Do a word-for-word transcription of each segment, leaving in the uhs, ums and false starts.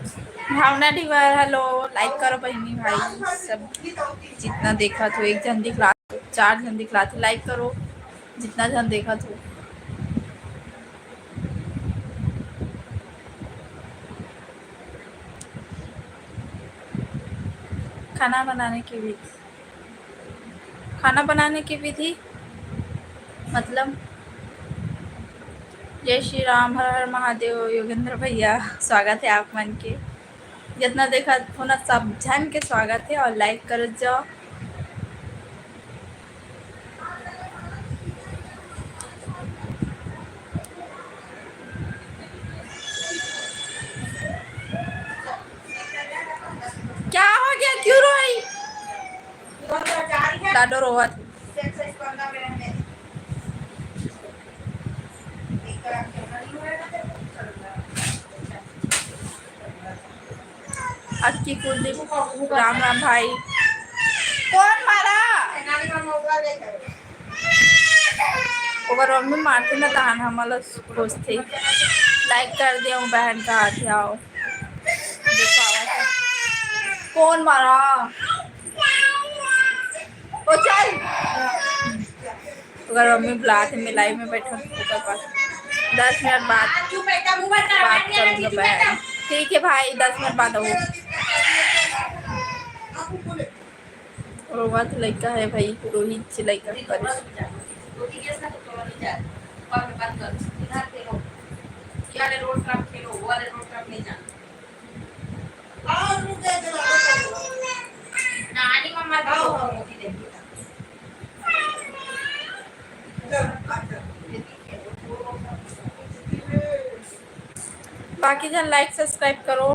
भावना धीवर, hello, like करो बहिनी भाई सब, जितना देखत हो, एक झन दिखला, चार झन दिखलात हो, like करो, जितना झन देखत हो। खाना बनाने की विधि, खाना बनाने की विधि मतलब, जय श्री राम, हर हर महादेव। योगेंद्र भैया, स्वागत है आप मन के। जितना देखा हो ना, सब झन के स्वागत है और like करत जाओ। क्या हो गया, क्यों रोई? लाडो रोवत। अक्की कुलदीप, राम राम भाई। कौन मारा? ओकर मम्मी मारथे ना, तहान हमला खोजथे। Like कर देव बहन का हाथ आओ। कौन मारा? ओ चल। ओकर मम्मी बुलात हे, मैं live में बैठा हूँ ओकर पास। दस मिनट बाद बात करूँगा बहन। ठीक है भाई, दस मिनट बाद आओ। रोवत लइका है भाई, रोहित से लइका करिस। बाकी झन like subscribe करो।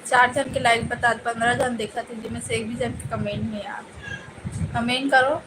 चार झन के like बतात, पंद्रह झन देखत हे, जेमे से एक भी झन के comment नहीं आत। Comment करो।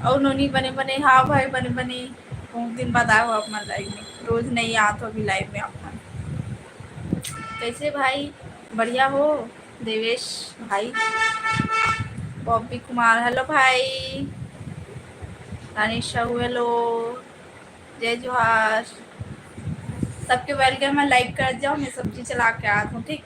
अउ नोनी बने बने, हाँ भाई बने बने, बहुत दिन बाद आए हो आप मन live में, रोज नहीं आत हो अभी live में आप मन। कैसे भाई, बढ़िया हो देवेश भाई? बॉबी कुमार, hello भाई। रानी साहू, hello। जय जोहार। सबके welcome है, like कर जाओ, मैं सब्जी चला के आत हूँ, ठीक?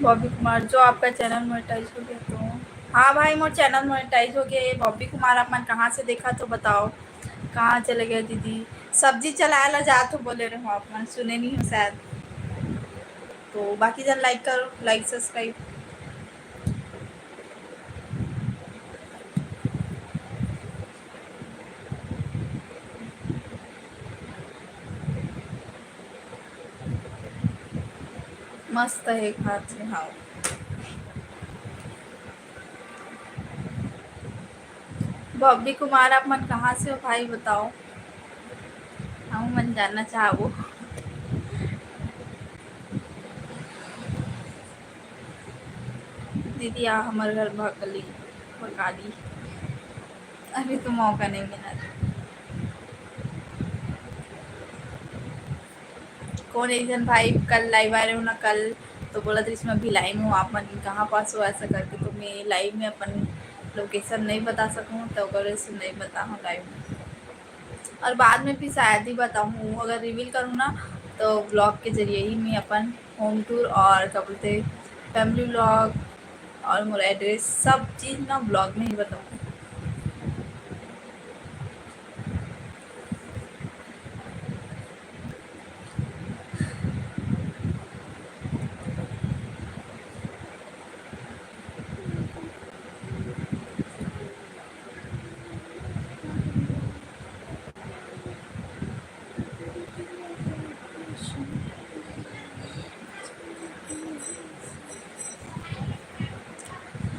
बॉबी कुमार, जो आपका channel monetize हो गया तो? हाँ भाई, मोर channel monetize हो गया। ये बॉबी कुमार, आप मन कहाँ से देखा तो बताओ, कहाँ चले गए दीदी? सब्जी चलाए ला जात हो बोले रहे हो आप मन, सुने नहीं हो शायद। तो बाकी जन like करो, like subscribe। मस्त है, खात से, हाँ। बॉबी कुमार, आप मन कहाँ से हो भाई, बताओ, हम मन जानना चाहबो। दीदी आ हमर घर भकली, भकाली, अभी तो मौका नहीं मिला। कौन एक जन भाई कल live आ रहे हो ना, कल तो बोला था इसमें अभी live में हूँ, आप मन कहाँ पास हो ऐसा करके, तो मैं live में अपन location नहीं बता सकूँ, तो ओकर वजह से नहीं बता हूँ live में। और बाद में भी शायद ही बताऊँ, अगर रिवील करूँ ना तो ब्लॉग के जरिए ही मैं अपन होम टूर और क्या बोलते, फैमिली ब्लॉग और मोर एड्रेस, सब चीज़ ना ब्लॉग में ही बताऊँ।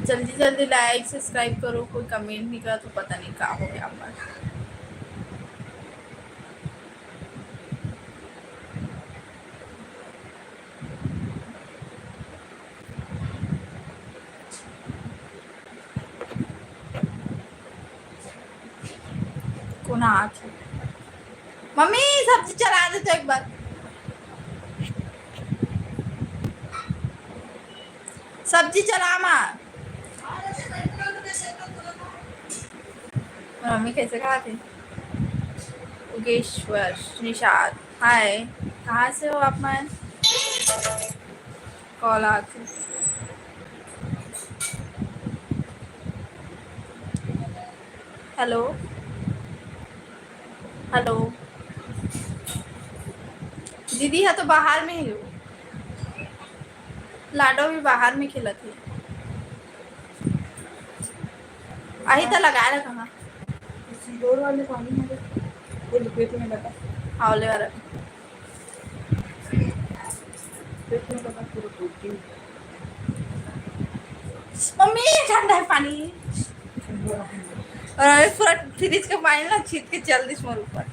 जल्दी जल्दी लाइक सब्सक्राइब करो, कोई कमेंट नहीं करा तो पता नहीं का हो गया हमारा। कोन आत हे? मम्मी, सब्जी चला दे तो एक बार। सब्जी चला माँ। मम्मी कैसे खाते? उगेश्वर निषाद, हाय, कहाँ से हो आप मन? कॉल आथे। Hello, hello. दीदी ह तो बाहर में ही हो। लाडो भी बाहर में खेलत हे। आही त लगाए ला कहाँ? डोर वाले पानी है, वो लिक्विड में लगा। हाँ, ले वाला। पेट में लगा पूरा प्रोटीन। मम्मी, ठंडा है पानी। और अभी पूरा फ्रिज का पानी ना छीट के चल दिस मोर ऊपर।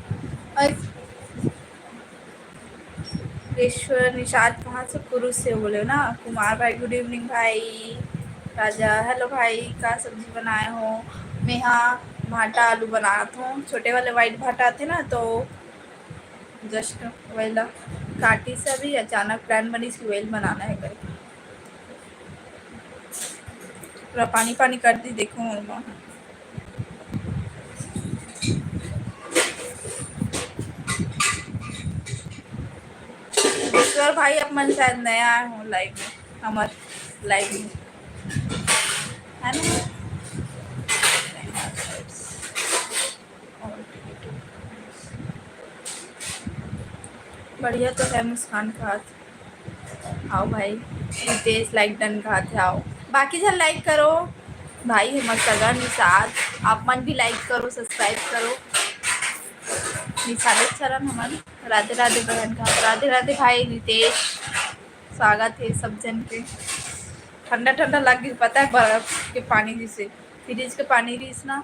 और ईश्वर निषाद कहाँ से? कुरुस से बोले ना। कुमार भाई, गुड इवनिंग भाई। राजा, हेलो भाई, का सब्जी बनाए हो? मेहा भाटा आलू बनात हूँ। छोटे वाले वाइट भाटा आते ना, तो जस्ट वही ला काटी से अभी अचानक प्लान बनिस कि वही बनाना है करके। पूरा पानी पानी कर दी, देखो ओमा। ईश्वर भाई, आप मन शायद नया आए हो लाइव में, हमर लाइव में, है ना? बढ़िया तो है मुस्कान का हाथ। आओ भाई, रितेश लाइक डन कहा थे, आओ। बाकी झन लाइक करो भाई, हमर सगा निषाद, आप मन भी लाइक करो, सब्सक्राइब करो। निषाद चरण हमन, राधे राधे बहन का, राधे राधे भाई रितेश, स्वागत है सब जन के। ठंडा ठंडा लग गई, पता है, बर्फ के पानी जैसे, फ्रिज के पानी रहीस ना।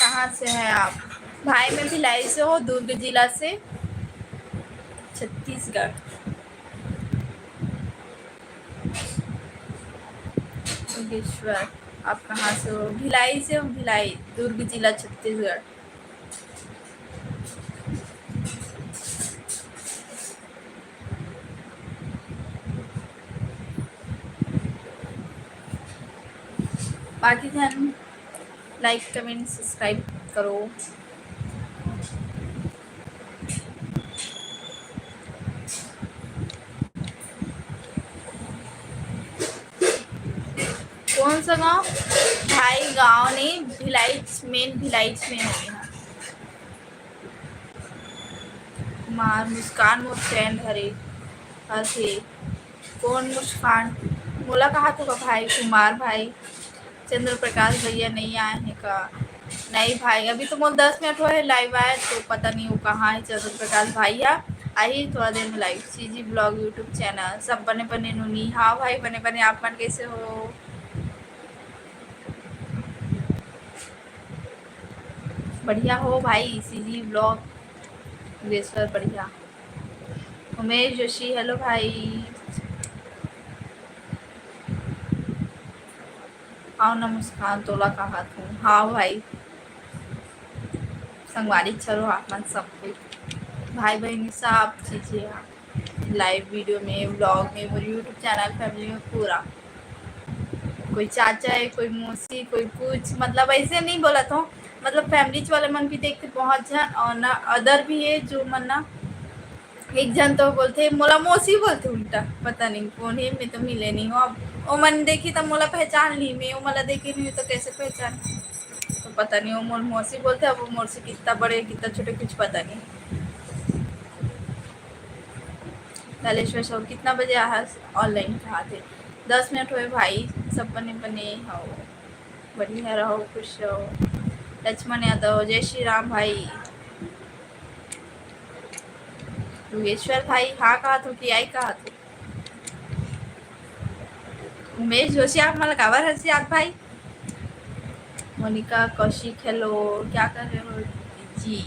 कहाँ से हैं आप? भाई, मैं भिलाई से हूँ, दुर्ग जिला से, छत्तीसगढ़। योगेश्वर, आप कहाँ से हो? भिलाई से हूँ, भिलाई, दुर्ग जिला, छत्तीसगढ़। बाकी झन लाइक, कमेंट, सब्सक्राइब करो। कौन सा गांव? भाई, गांव नहीं, भिलाईच, मेन भिलाईच में है यहाँ। मार मुस्कान मोर फ्रेंड हरे, हर थे। कौन मुस्कान? मोला कहा तो का भाई, कुमार भाई, चंद्र प्रकाश भैया नहीं आए हैं का? नहीं भाई, अभी तो मोर दस मिनट हुआ है लाइव आए, तो पता नहीं वो कहाँ है चंद्र प्रकाश भाई। या आही थोड़ा देर में live. CG blog YouTube channel, सब बने बने नूनी। हाँ भाई, बने बने, आप मन कैसे हो? बढ़िया हो भाई, सीजी ब्लॉग, योगेश्वर बढ़िया। उमेश जोशी, हेलो भाई। आओ ना मुस्कान, तोला कहा तू। हाँ भाई, संगवारी चलो आप मन सब कोई, भाई बहनी सब चीजें आप। लाइव वीडियो में, व्लॉग में, मोर YouTube चैनल फैमिली में पूरा। कोई चाचा है, कोई मौसी, कोई कुछ, मतलब ऐसे नहीं बोलत हों, मतलब families वाले मन भी देखथे बहुत झन, और ना other भी है जो मन ना, एक झन तो बोलथे, मोला मौसी बोलथे उल्टा, पता नहीं कौन है, मैं तो मिले नहीं हों। अब ओ मन देखी त मोला पहचान ली, मैं ओ मन ला देखे नहीं तो कैसे पहचान? तो पता नहीं, ओ मोर मौसी बोलथे, अब ओ मौसी कितना बड़े, कितना छोटे, कुछ पता नहीं। लालेश्वर साहू, कितना बजे आहा online कहाथे? दस मिनट होए भाई, सब बने बने हव, बढ़िया रहो, खुश रहो। लक्ष्मण यादव, जय श्री राम भाई। योगेश्वर भाई, हाँ कहाथो कि आई कहाथो? उमेश जोशी, आप मन काबर हंसी आप भाई? मोनिका कौशिक, hello, क्या कर रहे हो जी?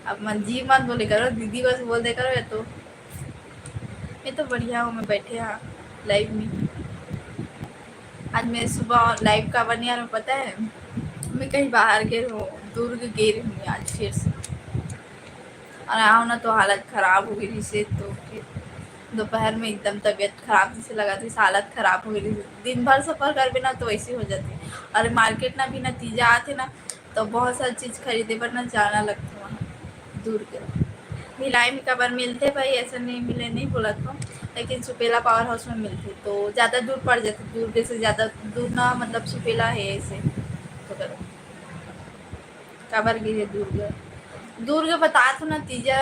अब मन जी मत बोले करो, दीदी बस बोल दे करो, ये तो, ये तो बढ़िया हो, मैं बैठे हाँ live में। आज मैं सुबह live काबर नहीं आ रहा हूँ, पता है? मैं कहीं बाहर गए हूँ, दुर्ग गए हूँ आज फिर से। और आओ ना तो हालत खराब हो गई से, तो फिर दोपहर में एकदम तबीयत खराब जैसे लगा थी, हालत खराब हो गई थी। दिन भर सफर करबे ना तो वैसे हो जाती। और market ना भी ना तीजा आथे ना, तो बहुत सारी चीज खरीदे बर ना जाना लगता वहाँ दुर्ग। भिलाई में काबर मिलथे भाई, ऐसा नहीं मिले नहीं बोलत हों, लेकिन सुपेला power house में मिलथे, तो ज्यादा दूर पड़ जाथे, दुर्ग से ज्यादा दूर ना, मतलब सुपेला है ऐसे। तो करो, काबर गे हे दुर्ग? दुर्ग बतात हों ना, तीजा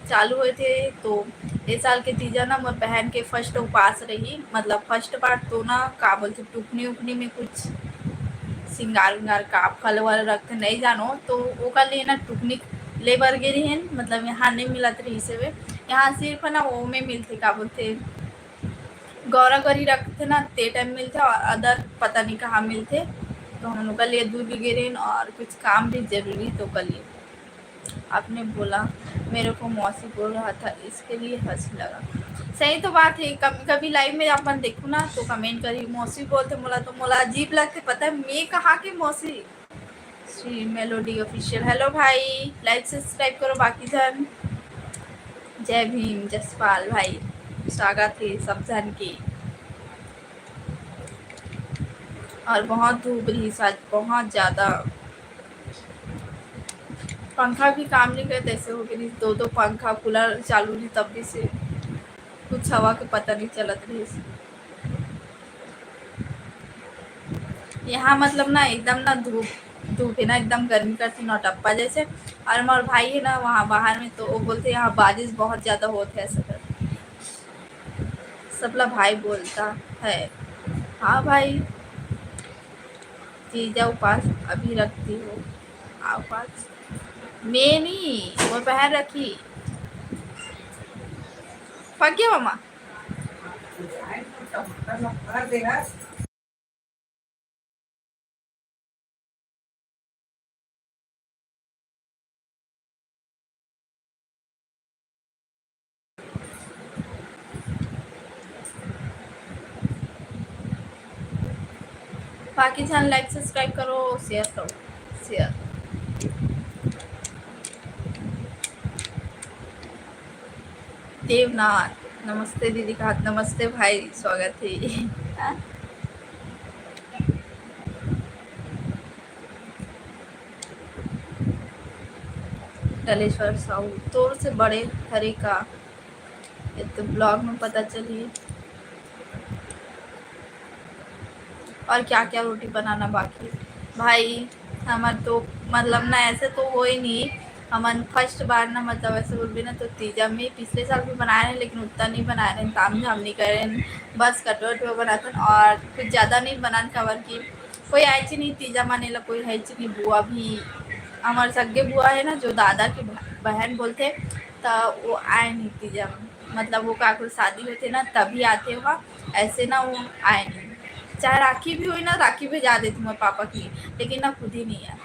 चालू होए थे, तो ए साल के तीजा ना मोर बहन के first उपास रही, मतलब first बार तो ना का बोलथे, टुकनी उकनी में कुछ सिंगार उंगार का फल वल रखथे, नहीं जानो, तो ओकर लिए ना टुकनी ले बर गे रहिन, मतलब यहाँ नहीं मिलत रहिस हवे, यहाँ सिर्फ ना वो में मिलथे, का बोलथे, गौरा गौरी रखथे ना, ते time मिलथे, और other पता नहीं कहाँ मिलथे। तो हम ओकर लिए दुर्ग गे रहिन और कुछ काम भी जरूरी, तो ओकर लिए आपने बोला, मेरे को मौसी बोल रहा था, इसके लिए हंसी लगा। सही तो बात है, कभी कभी live में अपन देखो ना तो comment करी, मौसी बोलथे मोला, तो मोला अजीब लगथे, पता है मैं कहाँ के मौसी? श्री मेलोडी official, hello भाई, like subscribe करो बाकी झन। जय भीम जसपाल भाई, स्वागत है सब झन के। और बहुत धूप रहिस आज, बहुत ज्यादा। पंखा भी काम नहीं करत, ऐसे हो गए, दो दो पंखा, cooler चालू रही, तब भी से कुछ हवा के पता नहीं चलत रहिस। यहाँ मतलब ना एकदम ना धूप, धूप है ना, एकदम गर्मी करथे, नौटप्पा जैसे। और मोर भाई है ना वहाँ बाहर में, तो वो बोलथे यहाँ बारिश बहुत ज्यादा होत है, ऐसा कर। सबला भाई बोलता है। हाँ भाई, तीजा उपास अभी रखती हो। हाँ, उपास मैं नहीं, वो पहन रखी। पक गया मामा। बाकी झन like subscribe करो, share करो, share। देवनाथ, नमस्ते दीदी का हाथ, नमस्ते भाई, स्वागत है। डलेश्वर साहू, तोर से बड़े हरे का, ये तो vlog में पता चली। और क्या क्या रोटी बनाना बाकी भाई, हमर तो मतलब ना ऐसे तो होए नहीं, हमन first बार ना, मतलब ऐसे बोलबे ना तो तीजा में पिछले साल भी बनाए रहे, लेकिन उतना नहीं बनाए रहे, ताम झाम नहीं करे, बस कटवा उटवा बनाथन और कुछ ज्यादा नहीं बनान, काबर कि कोई आए ची नहीं तीजा माने ला, कोई है ची नहीं, बुआ भी, हमारे सगे बुआ है ना जो दादा की भ-, बहन बोलथे, त वो आए नहीं तीजा में, मतलब वो काकरो शादी होथे ना तभी आथे वहाँ, ऐसे ना वो आए नहीं। चाहे राखी भी होई ना, राखी भेजा देथे मोर पापा की, लेकिन ना खुद ही नहीं आए।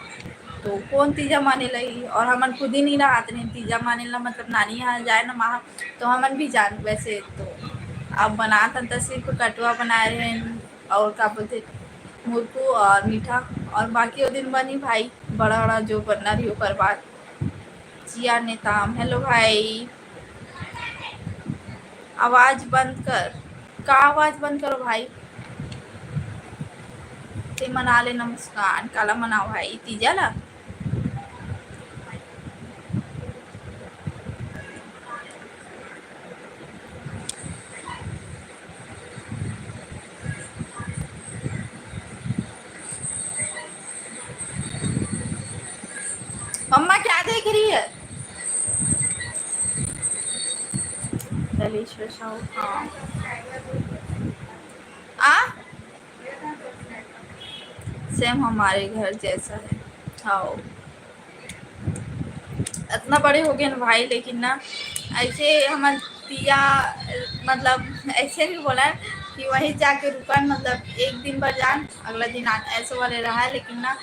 तो कौन तीजा माने ला ही, और हमन खुद ही नहीं रहत रहे तीजा माने ला, मतलब नानी यहाँ जाए ना वहाँ, तो हमन भी जान वैसे तो। अब बनात हन त सिर्फ कटवा बनाए रहे और का बोलथे मुरकू और मीठा, और बाकी वो दिन बनी भाई बड़ा बड़ा जो बनना रही ओकर बाद। जिया नेताम, hello भाई, आवाज बंद कर। का आवाज बंद करो भाई? मना लेना मुस्कान, काला मनाओ भाई तीजा ला। मम्मा क्या देख रही है? चलिए, हाँ। आ? सेम हमारे घर जैसा है। हाँ, इतना बड़े हो गए ना भाई, लेकिन ना ऐसे हमर तीजा, मतलब ऐसे भी बोला है कि वहीं जाके रुकन, मतलब एक दिन भर जान, अगला दिन आन, ऐसे वाले रहा है। लेकिन ना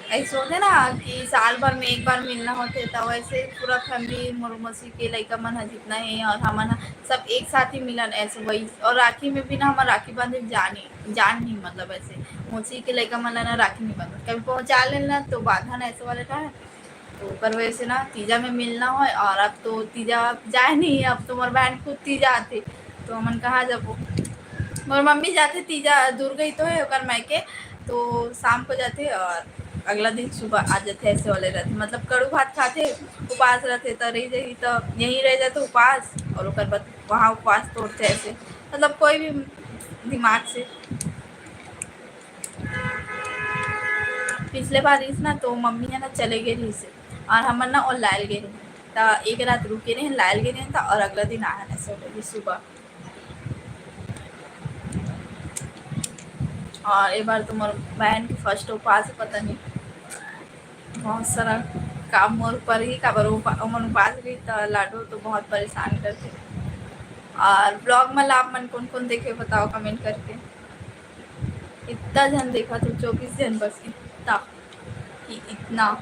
ऐसे होते ना कि साल भर में एक बार मिलना होते, तो वैसे पूरा फैमिली, मोर मौसी के लइका मन ह जितना है और हमन ह सब एक साथ ही मिलन ऐसे वही। और राखी में भी ना हमर राखी बांधे जानी जान नहीं, मतलब ऐसे मौसी के लइका मन ला ना राखी नहीं बांधत, कभी पहुंचा लेना तो बांधन ऐसे वाले का है। तो ओकर वजह से ना तीजा में मिलना होय, और अब तो तीजा जाए नहीं, अब तो मोर बहन खुद तीजा आथे, तो हमन कहाँ जाबो? मोर मम्मी जाथे तीजा, दूर गई तो है ओकर मायके, तो शाम को जाथे और अगला दिन सुबह आ जाथे, ऐसे वाले रहथे। मतलब कड़ू भात खाथे, उपास रहथे, तो रही जाही तो यहीं रह जाथे उपास, और ओकर बाद वहाँ उपवास तोड़थे ऐसे, मतलब कोई भी दिमाग से। पिछले बार रहिस ना, तो मम्मी है ना चले गए रहिस, और हमन ना ओलायल गए रहे, तो एक रात रुके रहे, लायल गए रहे, तो और अगला दिन आए ना सो रही सुबह। और एक बार तो मोर बहन के फर्स्ट उपास है, पता नहीं बहुत सारा काम मोर पर ही काबर उपा-, ओमन उपास रही, तो लाडो तो बहुत परेशान करथे। और ब्लॉग में आप मन कौन कौन देखे बताओ कमेंट करके। इतना जन देखा तो चौबीस जन बस, इतना कि इतना।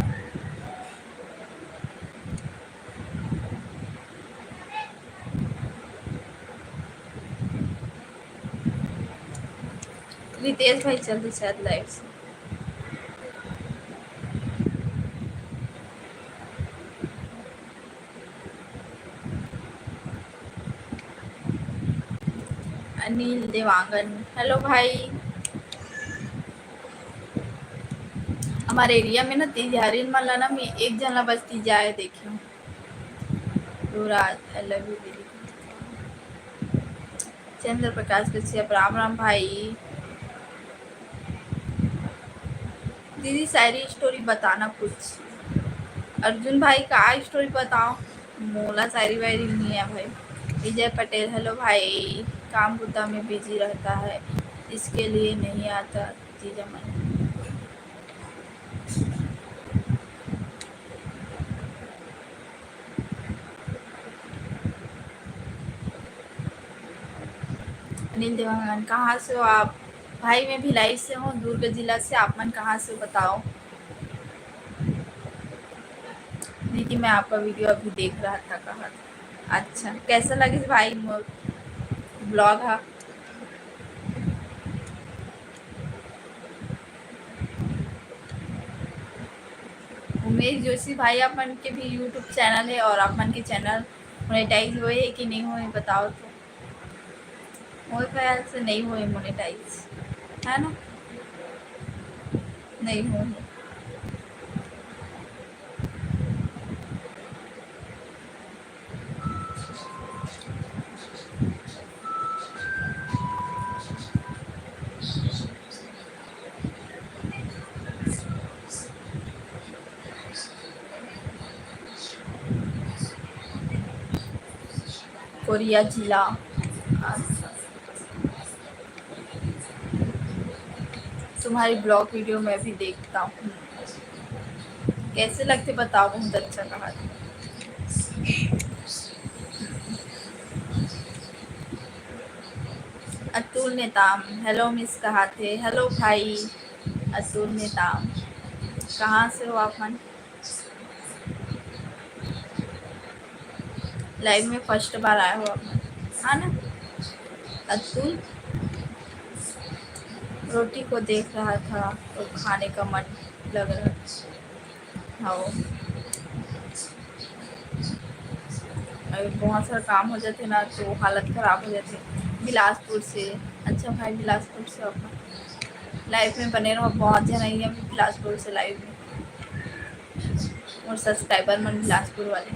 रितेश भाई चल रही शायद लाइव से। अनिल देवांगन, हेलो भाई। हमारे एरिया में ना तिजहारिन मन ला ना मैं एक जन ला बस तिजाए देखे हूँ। युवराज, I love you दीदी। चंद्र प्रकाश कश्यप, राम राम भाई। दीदी शायरी स्टोरी बताना कुछ। अर्जुन भाई का स्टोरी बताओ, मोला शायरी वायरी नहीं है भाई। विजय पटेल, हेलो भाई, काम बुता में बिजी रहता है, इसके लिए नहीं आता जीजा मन। अनिल देवांगन, कहाँ से हो आप? भाई, मैं भिलाई से हूँ, दुर्ग जिला से। आप मन कहाँ से हो, बताओ? दीदी, मैं आपका वीडियो अभी देख रहा था, कहा था। अच्छा, कैसा लगिस भाई मोर ब्लॉग हा? उमेश जोशी भाई, आप मन के भी YouTube चैनल है और आप मन के चैनल मोनेटाइज होए है कि नहीं होए, बताओ तो। मोर ख्याल से नहीं होए मोनेटाइज, है ना? नहीं होए। कोरिया जिला। तुम्हारी ब्लॉग वीडियो मैं भी देखता हूँ। कैसे लगते बताओ, बहुत अच्छा कहा। अतुल नेताम, हेलो मिस कहा थे। हेलो भाई अतुल नेताम, कहाँ से हो आप मन? लाइव में फर्स्ट बार आए हो आप मन, है ना? अतुल रोटी को देख रहा था तो खाने का मन लग रहा था। हाँ, अभी बहुत सारा काम हो जाते ना, तो हालत खराब हो जाते। बिलासपुर से। अच्छा भाई, बिलासपुर से अपन Live में बने रहो, बहुत जन आई है अभी बिलासपुर से live में, और subscriber मन बिलासपुर वाले।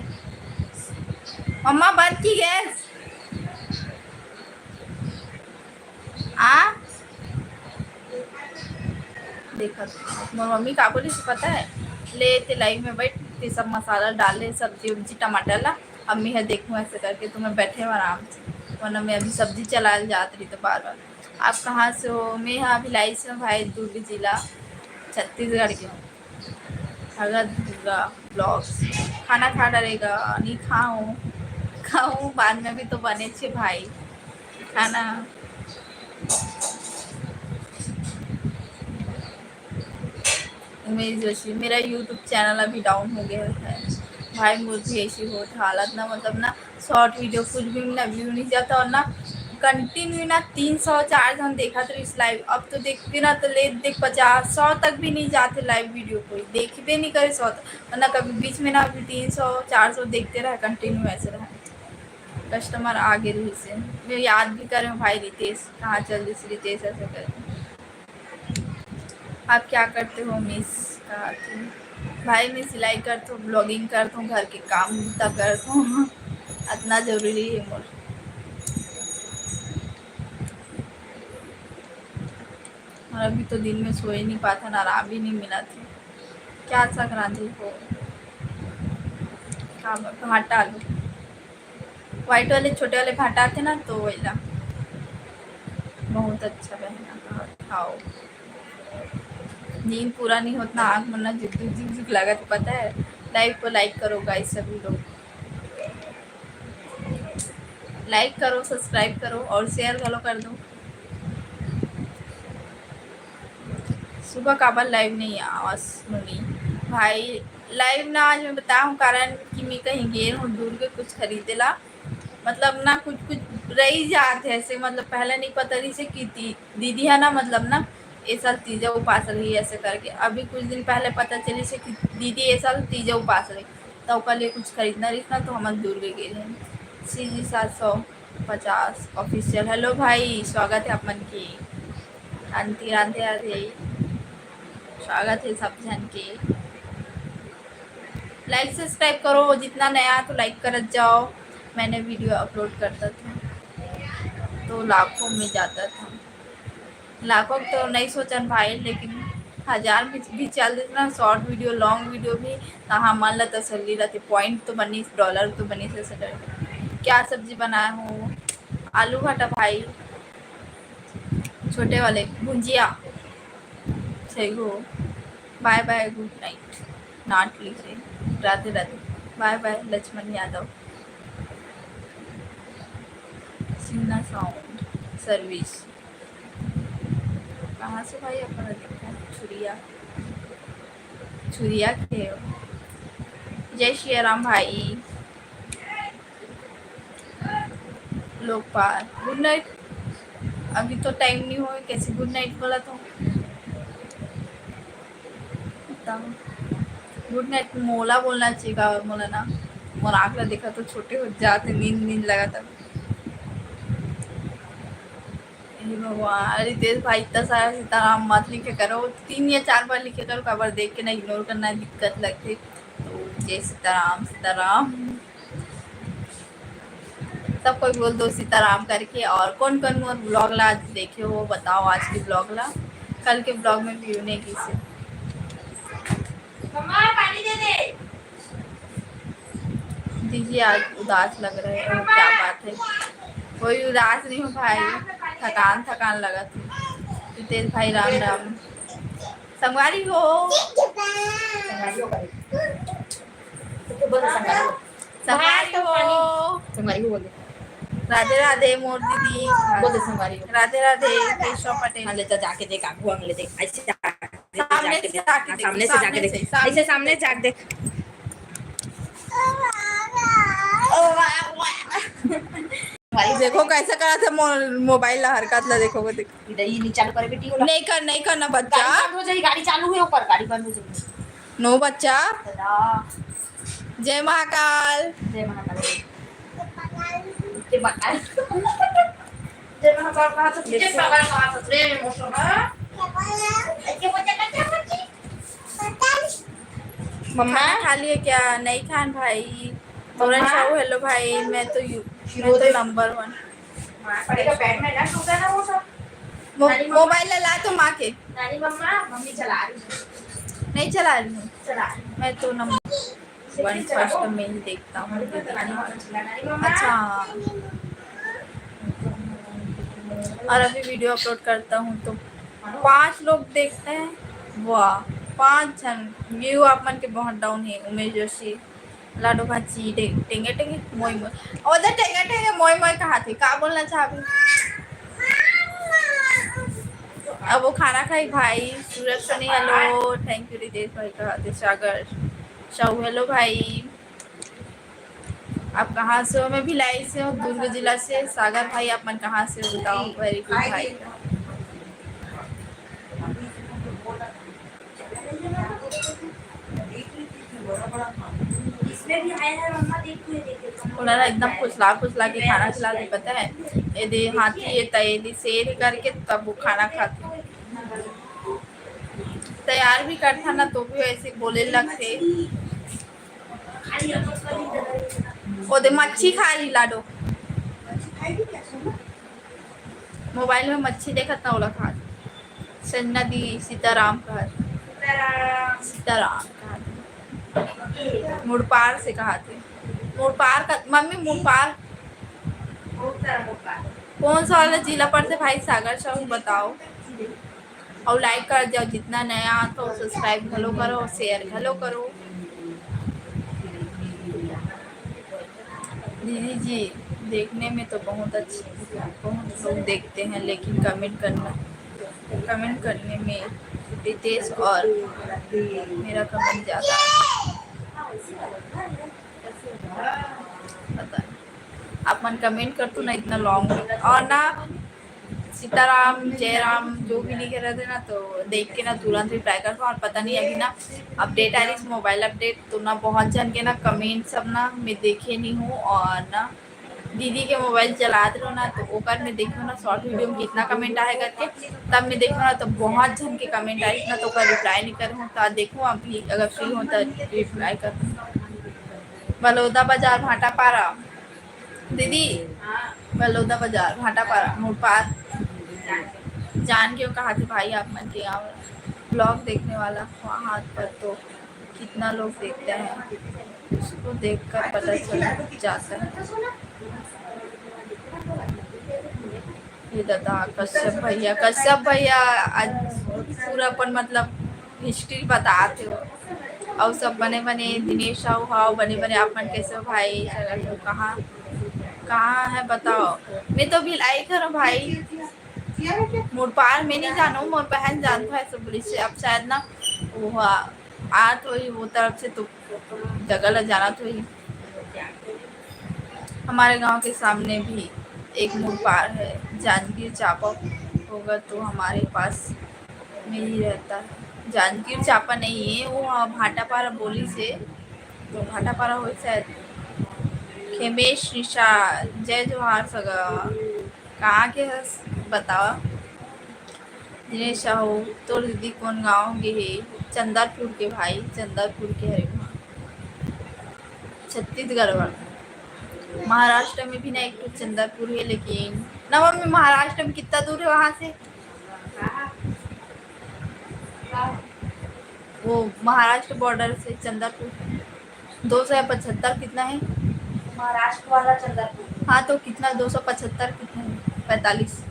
मम्मा, बंद की गैस। आ देखा तो मोर मम्मी का बोली से पता है, ले ते live में बैठ, ते सब मसाला डाले, सब्जी उब्जी, टमाटर ला, अब मैं देखूँ ऐसे करके, तो मैं बैठे हूँ आराम से, वरना मैं अभी सब्जी चलाए जात रही तो बार बार। आप कहाँ से हो? मैं हाँ भिलाई से हूँ भाई, दुर्ग जिला, छत्तीसगढ़ के हूँ। अगर दुर्गा vlogs खाना खा डरेगा, नहीं खाऊँ, खाऊँ बाद में, अभी तो बने छे भाई खाना। उमेश जोशी, मेरा YouTube channel अभी down हो गया है भाई, मोर भी ऐसी होत हालत ना, मतलब ना short video कुछ भी ना view नहीं जाता, और ना continue ना तीन सौ चार जन देखा तो इस live, अब तो देखते ना तो ले देख पचास सौ तक भी नहीं जाते live video, कोई देखबे नहीं करे सौ तक, और ना कभी बीच में ना अभी तीन सौ चार सौ देखते रहे continue ऐसे रहे। Customer आगे रही से मैं याद भी करे भाई रितेश, कहाँ चल दिस रितेश ऐसे करके। आप क्या करते हो मिस? कहा थे भाई, मैं सिलाई करता हूँ, vlogging करता हूँ, घर के काम बुता करता हूँ। इतना जरूरी है मोर। और अभी तो दिन में सोए नहीं पाता ना, आराम भी नहीं मिला था। क्या साग रांधी हो? का भाटा आलू, white वाले छोटे वाले भाटा आते ना, तो वही ला। बहुत अच्छा बहना, खाओ। नींद पूरा नहीं होता, आँख मन ना जुक जुक जुक जुक लागत, पता है? Live को like करो guys, सभी लोग like करो, subscribe करो और share घलो कर दो। सुबह काबर live नहीं आवा मुनी भाई? Live ना आज मैं बताऊँ कारण कि मैं कहीं गए हूँ दूर के कुछ खरीदे ला, मतलब ना कुछ कुछ रही जात है ऐसे, मतलब पहले नहीं पता रही से कि दी-, दीदी है ना, मतलब ना ये साल तीजा उपास रही ऐसे करके। अभी कुछ दिन पहले पता चली से कि दीदी ये साल तीजा उपास रही, तो ओकर लिए कुछ खरीदना रही ना, तो हम दूर गए रहे। सी जी सात सौ पचास official, hello भाई, स्वागत है आप मन के। शांति राधे राधे, स्वागत है सब जन के। Like subscribe करो, जितना नया तो like करत जाओ, मैंने video upload करता था तो लाखों में जाता था। लाखों तो नहीं सोचन भाई, लेकिन हजार भी, भी चल देता ना, short video, long video भी, तो हमन ला तसल्ली रहती, point तो बनिस, dollar तो बनिस, ऐसे करके। क्या सब्जी बनाए हो? आलू भाटा भाई, छोटे वाले भुंजिया। सही हो। Bye bye, good night। Not लिखे। Radhe Radhe. Bye bye Lakshman Yadav. Sinha sound service। कहाँ से भाई अपना देखा है? छुरिया, छुरिया के हो। जय श्री राम भाई। Lokpal, good night। अभी तो time नहीं होय, कैसे good night बोला तो? बताओ। Good night मोला बोलना चाहिए का? मोला ना, मोर आँख ला देखा तो छोटे हो जाते, नींद नींद लगा था। हे भगवान, रितेश भाई, इतना सारा सीताराम मत लिखे करो, तीन या चार बार लिखे करो, काबर देख के ना ignore करना है, दिक्कत लगथे। तो जय सीताराम, सीताराम। सब कोई बोल दो सीताराम करके। और कौन कौन मोर vlog ला आज देखे हो, बताओ आज के vlog ला। कल के vlog में view नहीं किसे। मम्मा, पानी दे दे। दीदी आज उदास लग रहे हो, क्या बात है? कोई उदास नहीं हो भाई, थकान थकान लगा थी। रितेश भाई राम राम। संगवारी हो, संगवारी हो भाई। तो बोल संगवारी हो। संगवारी हो। संगवारी हो बोल दे। राधे राधे मोर दीदी। बोल दे संगवारी हो। राधे राधे केशव पटेल। हाँ, ले जा, जाके देख, आगू अंग ले देख, ऐसे जाके देख, सामने जाके से देख। जाके हाँ, देख, सामने से सामने जाके देख, से, सामने ऐसे सामने जाके देख। देखो कैसे करा थे मो-, मोबाइल ला हरकत ला, देखो वो देख। इधर ही नीचे चालू करे बेटी, वो नहीं कर, नहीं करना बच्चा। गाड़ी बंद हो जाएगी, गाड़ी चालू है ऊपर, गाड़ी बंद हो जाएगी। नो बच्चा। दादा। जय महाकाल। जय महाकाल। जय महाकाल। जय महाकाल कहा तो, जय महाकाल कहा तो, जय महाकाल। मम्मा। खाना खा लिए क्या? नहीं खान भाई। तोरा मम्मा। खाओ, हेलो भाई, मैं तो यू-, मैं तो नंबर वन। हाँ, पड़ेगा, बेड में ना टूटा ना वो सब। मो-, नानी मम्मा। मोबाइल ला, ला तो माँ के। नानी मम्मा, मम्मी चला रही है। नहीं चला रही हूँ। चला रही हूँ। मैं तो नंबर वन फर्स्ट में ही देखता हूँ। अच्छा, और अभी वीडियो अपलोड करता हूँ तो पांच लोग देखते हैं। वाह, पांच जन व्यू आप मन के बहुत डाउन है। उमेश जोशी, लाडो भाजी, टे-, टेंगे टेंगे, मोई मोई। ओ दे टेंगे टेंगे, मोई मोई कहा थे, का बोलना चाहबे? अब वो खाना खाई भाई। Suraj Sunny, hello, thank you. Ritesh भाई कहा थे, सागर साहू, हेलो भाई। आप कहाँ से हो? मैं भिलाई से हूँ, दुर्ग जिला से। सागर भाई, आप मन कहाँ से हो बताओ? वेरी गुड भाई। इसमें भी आया है मम्मा, देख, तू ये देख, देख। उन्होंने एकदम फुसला फुसला के खाना खिला दे, पता है? ये दे हाथी, ये तय, ये दे शेर करके तब वो खाना खाते। तैयार भी करता ना तो भी ऐसे बोले लगते। ओदे मच्छी खा ली लाडो। मोबाइल में मच्छी देखत ना, ओला खा ली। संजना दी सीताराम कहा थे। सीताराम कहा थे। मुड़पार से कहा थे। मुड़पार का, मम्मी मुड़पार। कौन सा वाला जिला पड़थे भाई? सागर साहू बताओ। और लाइक कर जाओ, जितना नया हो तो सब्सक्राइब घलो करो और शेयर घलो करो। दीदी जी, देखने में तो बहुत अच्छी, बहुत लोग देखते हैं, लेकिन कमेंट करना, कमेंट करने में रितेश और मेरा कमेंट ज़्यादा है। पता नहीं। आप मन कमेंट करथो ना इतना लॉन्ग, और ना सीताराम, जयराम, जो भी लिखे रहते ना, तो देख के ना तुरंत रिप्लाई करथो। और पता नहीं, अभी ना अपडेट आ रही, मोबाइल अपडेट, तो ना बहुत जन के ना कमेंट सब ना मैं देखे नहीं हूँ। और ना दीदी के मोबाइल चलात रहो ना, तो ओकर में देखो ना शॉर्ट वीडियो में कितना कमेंट आए करके, तब मैं देखो ना तो बहुत जन के कमेंट आइस ना, तो ओकर रिप्लाई नहीं करूँ। तो देखो अभी अगर फ्री हो तो रिप्लाई करूँ। बलौदा बाजार भाटापारा। दीदी, बलौदा बाजार, भाटापारा, मुड़पार। जान के कहा थे भाई, आप मन के गाँव ब्लॉग देखने वाला वहाँ पर तो कितना लोग देखते हैं, उसको देखकर पता चल जाता है। ये दादा कश्यप भैया, कश्यप भैया आज पूरा अपन मतलब हिस्ट्री बतात हो। अउ सब बने बने, दिनेश साहू, हाव, बने बने, आप मन कैसे हो भाई? चलो, तो कहाँ, कहाँ है बताओ? मैं तो भिलाई घर हूँ भाई, मुड़पार में नहीं जानो, मोर बहन जानता है सब पुलिस से। अब शायद ना वो आ, आत होई वो तरफ से, तो जगह ला जानत होई। हमारे गांव के सामने भी एक मुड़पार है, जांजगीर चांपा होगा तो हमारे पास में ही रहता है। जांजगीर चांपा नहीं है, वो हाँ भाटापारा बोली से, तो भाटापारा हो शायद। खेमेश निशा, जय जोहार सगा, कहाँ के हस बतावा? दिनेश साहू, तोर दीदी कोन गांव के हे? चंदरपुर के भाई, चंदरपुर के हरे वहाँ। छत्तीसगढ़ वाला। महाराष्ट्र में भी ना एक ठो चंदरपुर है, लेकिन ना मम्मी, महाराष्ट्र में कितना दूर है वहां से? वो महाराष्ट्र बॉर्डर से चंदरपुर दो सौ पचहत्तर कितना है? महाराष्ट्र वाला चंदरपुर। हाँ, तो कितना, दो सौ पचहत्तर कितना है? पैंतालीस।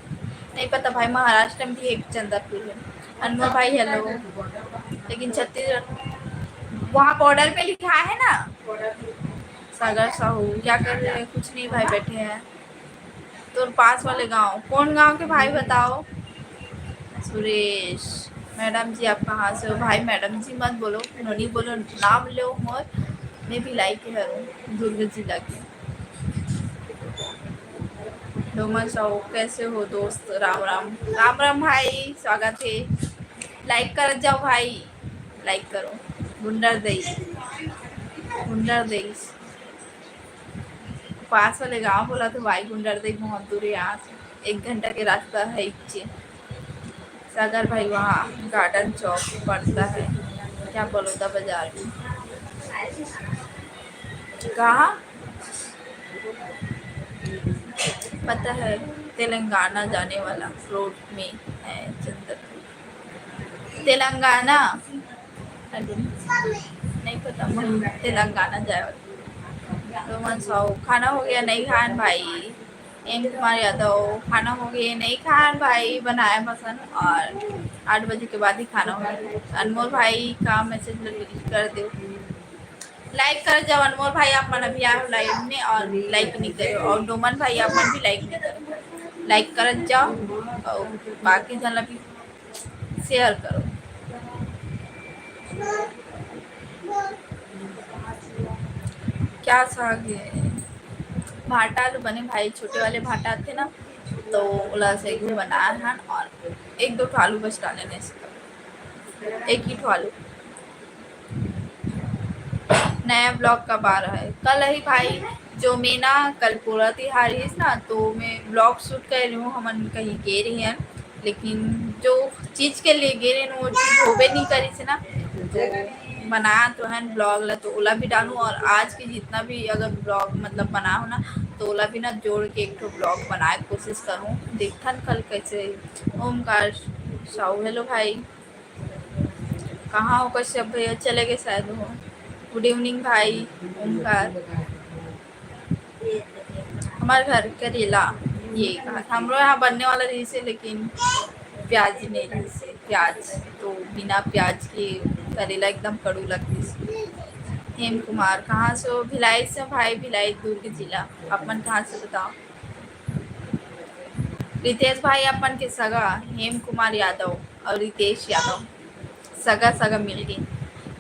नहीं पता भाई, महाराष्ट्र में भी एक चंदरपुर है। अनमोल भाई, हेलो। लेकिन छत्तीसगढ़, वहाँ बॉर्डर पे लिखा है ना। सागर साहू, क्या कर रहे हैं? कुछ नहीं भाई, बैठे हैं। तोर पास वाले गांव, कौन गांव के भाई बताओ? सुरेश, मैडम जी आप कहाँ से हो? भाई मैडम जी मत बोलो, नोनी बोलो, नाम लो मोर। मैं भिलाई के हूँ, दुर्ग जिला के। डोमन साहू, कैसे हो दोस्त? राम राम। राम राम भाई, स्वागत है। लाइक कर जाओ भाई, लाइक करो। गुंडर दई, गुंडर दई। पास वाले गांव बोला तो भाई, गुंडर दई बहुत दूर है यहाँ से, एक घंटा के रास्ता है इच्छे। सागर भाई वहाँ गार्डन चौक पड़ता है क्या, बलौदा बाजार में? कहाँ? पता है, तेलंगाना जाने वाला रोड में है Chandrapur. Telangana? I don't know। नहीं पता मुझे, तेलंगाना जाए वाला। रोमन साहू, खाना हो गया? नहीं खान भाई। एम कुमार यादव, खाना हो गया? नहीं खान भाई, बनाए मसन और आठ बजे के बाद ही खाना होगा। अनमोल भाई का मैसेज ला डिलीट कर दो। लाइक कर जाओ अनमोल भाई, आप मन अभी आए हो लाइव में और लाइक नहीं करे हो, और डोमन भाई आप मन भी लाइक नहीं करे, लाइक कर जाओ और बाकी झन ला भी शेयर करो। क्या साग है? भाटा आलू बने भाई, छोटे वाले भाटा आथे ना, तो ओला से बनाए हन और एक दो ठो आलू बस डाले ने, एक ही ठो आलू। नया ब्लॉग कब आ रहा है? कल ही भाई, जो मैं ना कल पोला तिहार हिस ना, तो मैं ब्लॉग शूट कर रही हूँ, हमन कहीं गे रही हन, लेकिन जो चीज के लिए गे रहे वो चीज होबे नहीं करिस ना, तो बनात तो हन ब्लॉग ला, तो ओला भी डालूँ और आज के जितना भी अगर ब्लॉग मतलब बना हो ना, तो ओला भी ना जोड़ के एक ठो ब्लॉग बनाए के कोशिश करूँ। देखथन कल कैसे। ओमकार साहू, हेलो भाई, कहाँ हो कश्यप भैया? चले गए शायद हो। गुड इवनिंग भाई ओमकार। हमारे घर करेला, ये कहा था, हमरो यहाँ बनने वाला रहिस हे, लेकिन प्याज नहीं रहिस हे, प्याज तो बिना प्याज के करेला एकदम कड़ू लगतिस। हेम कुमार, कहाँ से हो? भिलाई से भाई, भिलाई दुर्ग जिला। आप मन कहाँ से बताओ? रितेश भाई, अपन के सगा हेम कुमार यादव और रितेश यादव सगा सगा मिल गए।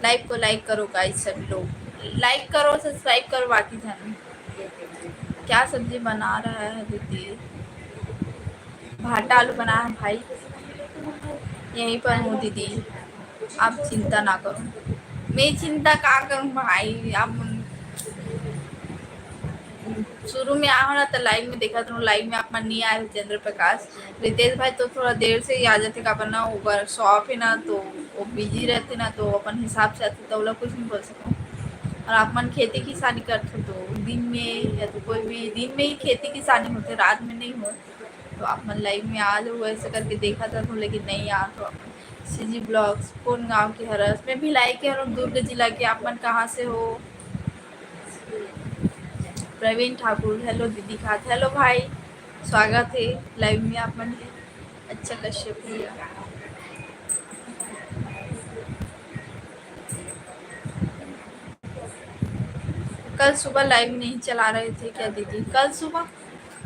लाइव को लाइक करो गाइस, सभी लोग लाइक करो, सब्सक्राइब करो, बाकी झन। क्या सब्जी बना रहा है दीदी? भाटा आलू बना है भाई, यहीं पर हूँ दीदी, आप चिंता ना करो। मैं चिंता का करूँ भाई, आप शुरू में आए हो ना, तो लाइव में देखा था, लाइव में आप मन नहीं आए थे। चंद्र प्रकाश, रितेश भाई तो थोड़ा देर से ही आ जाते, काबर ना ओकर शॉप है ना, तो वो बिजी रहते ना, तो अपन हिसाब से आते, तो ओला कुछ नहीं बोल सकूँ। और आप मन खेती किसानी करते तो दिन में या तो कोई भी दिन में ही खेती किसानी होते, रात में नहीं हो, तो आप मन लाइव में आ जाओ, ऐसे करके देखा था तो, लेकिन नहीं आ तो। सीजी ब्लॉग्स, कौन गांव के हरस? मैं भिलाई के हरस, दुर्ग जिला के। आप मन कहाँ से हो? प्रवीण ठाकुर, हेलो दीदी खात, हेलो भाई, स्वागत है लाइव में आप मन के। अच्छा कश्यप भैया, कल सुबह लाइव नहीं चला रहे थे क्या दीदी? कल सुबह,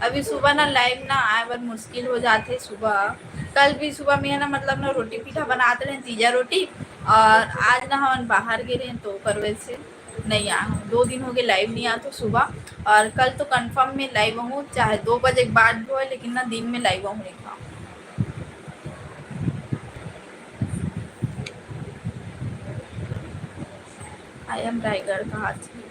अभी सुबह ना लाइव ना आए बर मुश्किल हो जाथे सुबह। कल भी सुबह में है ना, मतलब ना रोटी पीठा बनात रहे, तीजा रोटी, और आज ना हमन बाहर गे रहे तो ओकर वजह से नहीं आ, दो दिन हो गए लाइव नहीं आ तो सुबह। और कल तो कंफर्म में लाइव हूँ, चाहे दो बजे के बाद भी हो, लेकिन ना दिन में लाइव हूँ नहीं। I am रायगढ़ कहा थी।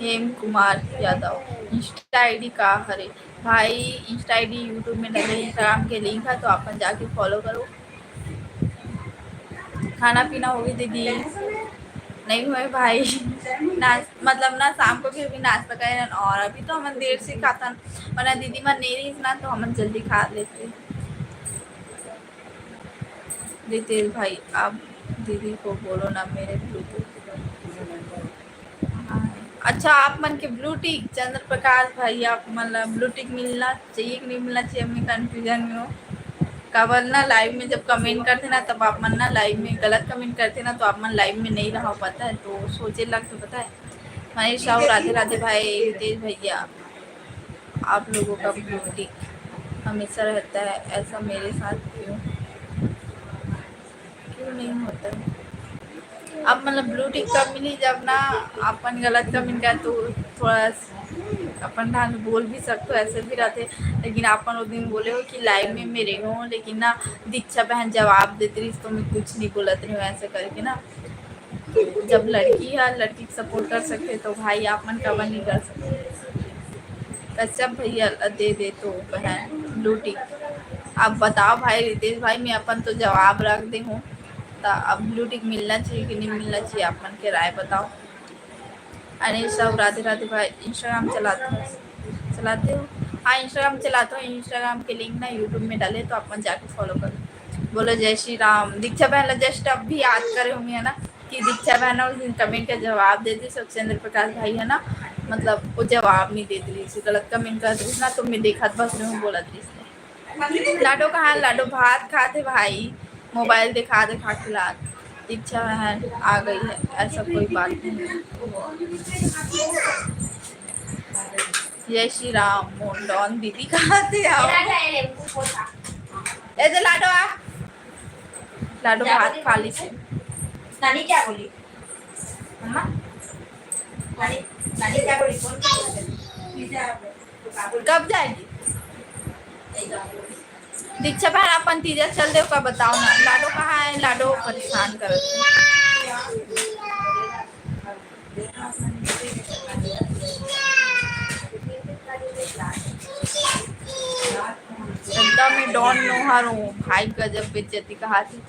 हेम कुमार यादव, इंस्टा आईडी का हरे भाई? इंस्टा आईडी YouTube में डले, इंस्टाग्राम के लिंक है, तो आप जाके फॉलो करो। खाना पीना होगे दीदी? नहीं हुए भाई, नाश-, मतलब ना शाम को भी अभी नाश्ता करे रहन और अभी तो हमन देर से खाथन, वरना दीदी मन नहीं रहिस ना तो हमन जल्दी खा लेते। रितेश भाई, आप दीदी को बोलो ना मेरे ब्लूटूथ। अच्छा, आप मन के ब्लूटिक, चंद्र प्रकाश भाई, आप मन ला ब्लूटिक मिलना चाहिए कि नहीं मिलना चाहिए, मैं कन्फ्यूजन में हूँ। काबर ना लाइव में जब कमेंट करते ना, तब आप मन ना लाइव में गलत कमेंट करते ना, तो आप मन लाइव में नहीं रहा, पता है, तो सोचे लगते, पता है। मनीष साहू, राधे राधे भाई, रितेश भैया, आप लोगों का ब्लूटिक हमेशा रहता है, ऐसा मेरे साथ क्यों, क्यों नहीं होता है? अब मतलब ब्लूटिक कब मिली, जब ना अपन गलत कमेंट कर तो थोड़ा स-, अपन ढंग बोल भी सकते हो, ऐसे भी रहते। लेकिन अपन उस दिन बोले हो कि लाइव में मेरे हो, लेकिन ना दीक्षा बहन जवाब देती रही तो मैं कुछ नहीं बोलत रही हूँ, ऐसे करके ना। जब लड़की है, लड़की के सपोर्ट कर सकते तो भाई आप मन काबर नहीं कर सकते? कश्यप भैया ला दे दे तो बहन, ब्लू टिक। अब बताओ भाई रितेश भाई, मैं अपन तो जवाब रख दे हूँ, त अब ब्लू टिक मिलना चाहिए कि नहीं मिलना चाहिए, आप मन के राय बताओ। अनिल साहू, राधे राधे भाई। Instagram चलाते हो? चलाते हो? हाँ, Instagram चलाते हो। Instagram के link ना YouTube में डाले, तो आप मन जाके follow करो। बोलो जय श्री राम। दीक्षा बहन ला just अब भी याद करे होंगे, है ना, कि दीक्षा बहन उस दिन comment का जवाब देती, सुखचंद्र प्रकाश भाई, है ना, मतलब वो जवाब नहीं देती रही, गलत comment करती रही ना, तो मैं देखत बस रही हूँ, बोलत रही। लाडो कहाँ है? लाडो भात खाते भाई, mobile दिखा दिखा खिला। दीक्षा बहन आ गई है, ऐसा कोई बात नहीं है। जय श्री राम। मोर डॉन दीदी कहाँ थे? आओ। ए दे लाडो आ। लाडो भात खा ली से। नानी क्या बोली? मम्मा? नानी, नानी क्या बोली? कौन सी बोली? कब जाएगी? दीक्षा बहन, अपन तीजा चल देव का, बताओ ना। लाडो कहाँ है? लाडो परेशान करत है। एकदम ही डॉन नोहर हूँ भाई, गजब बेइज्जती कहा थी।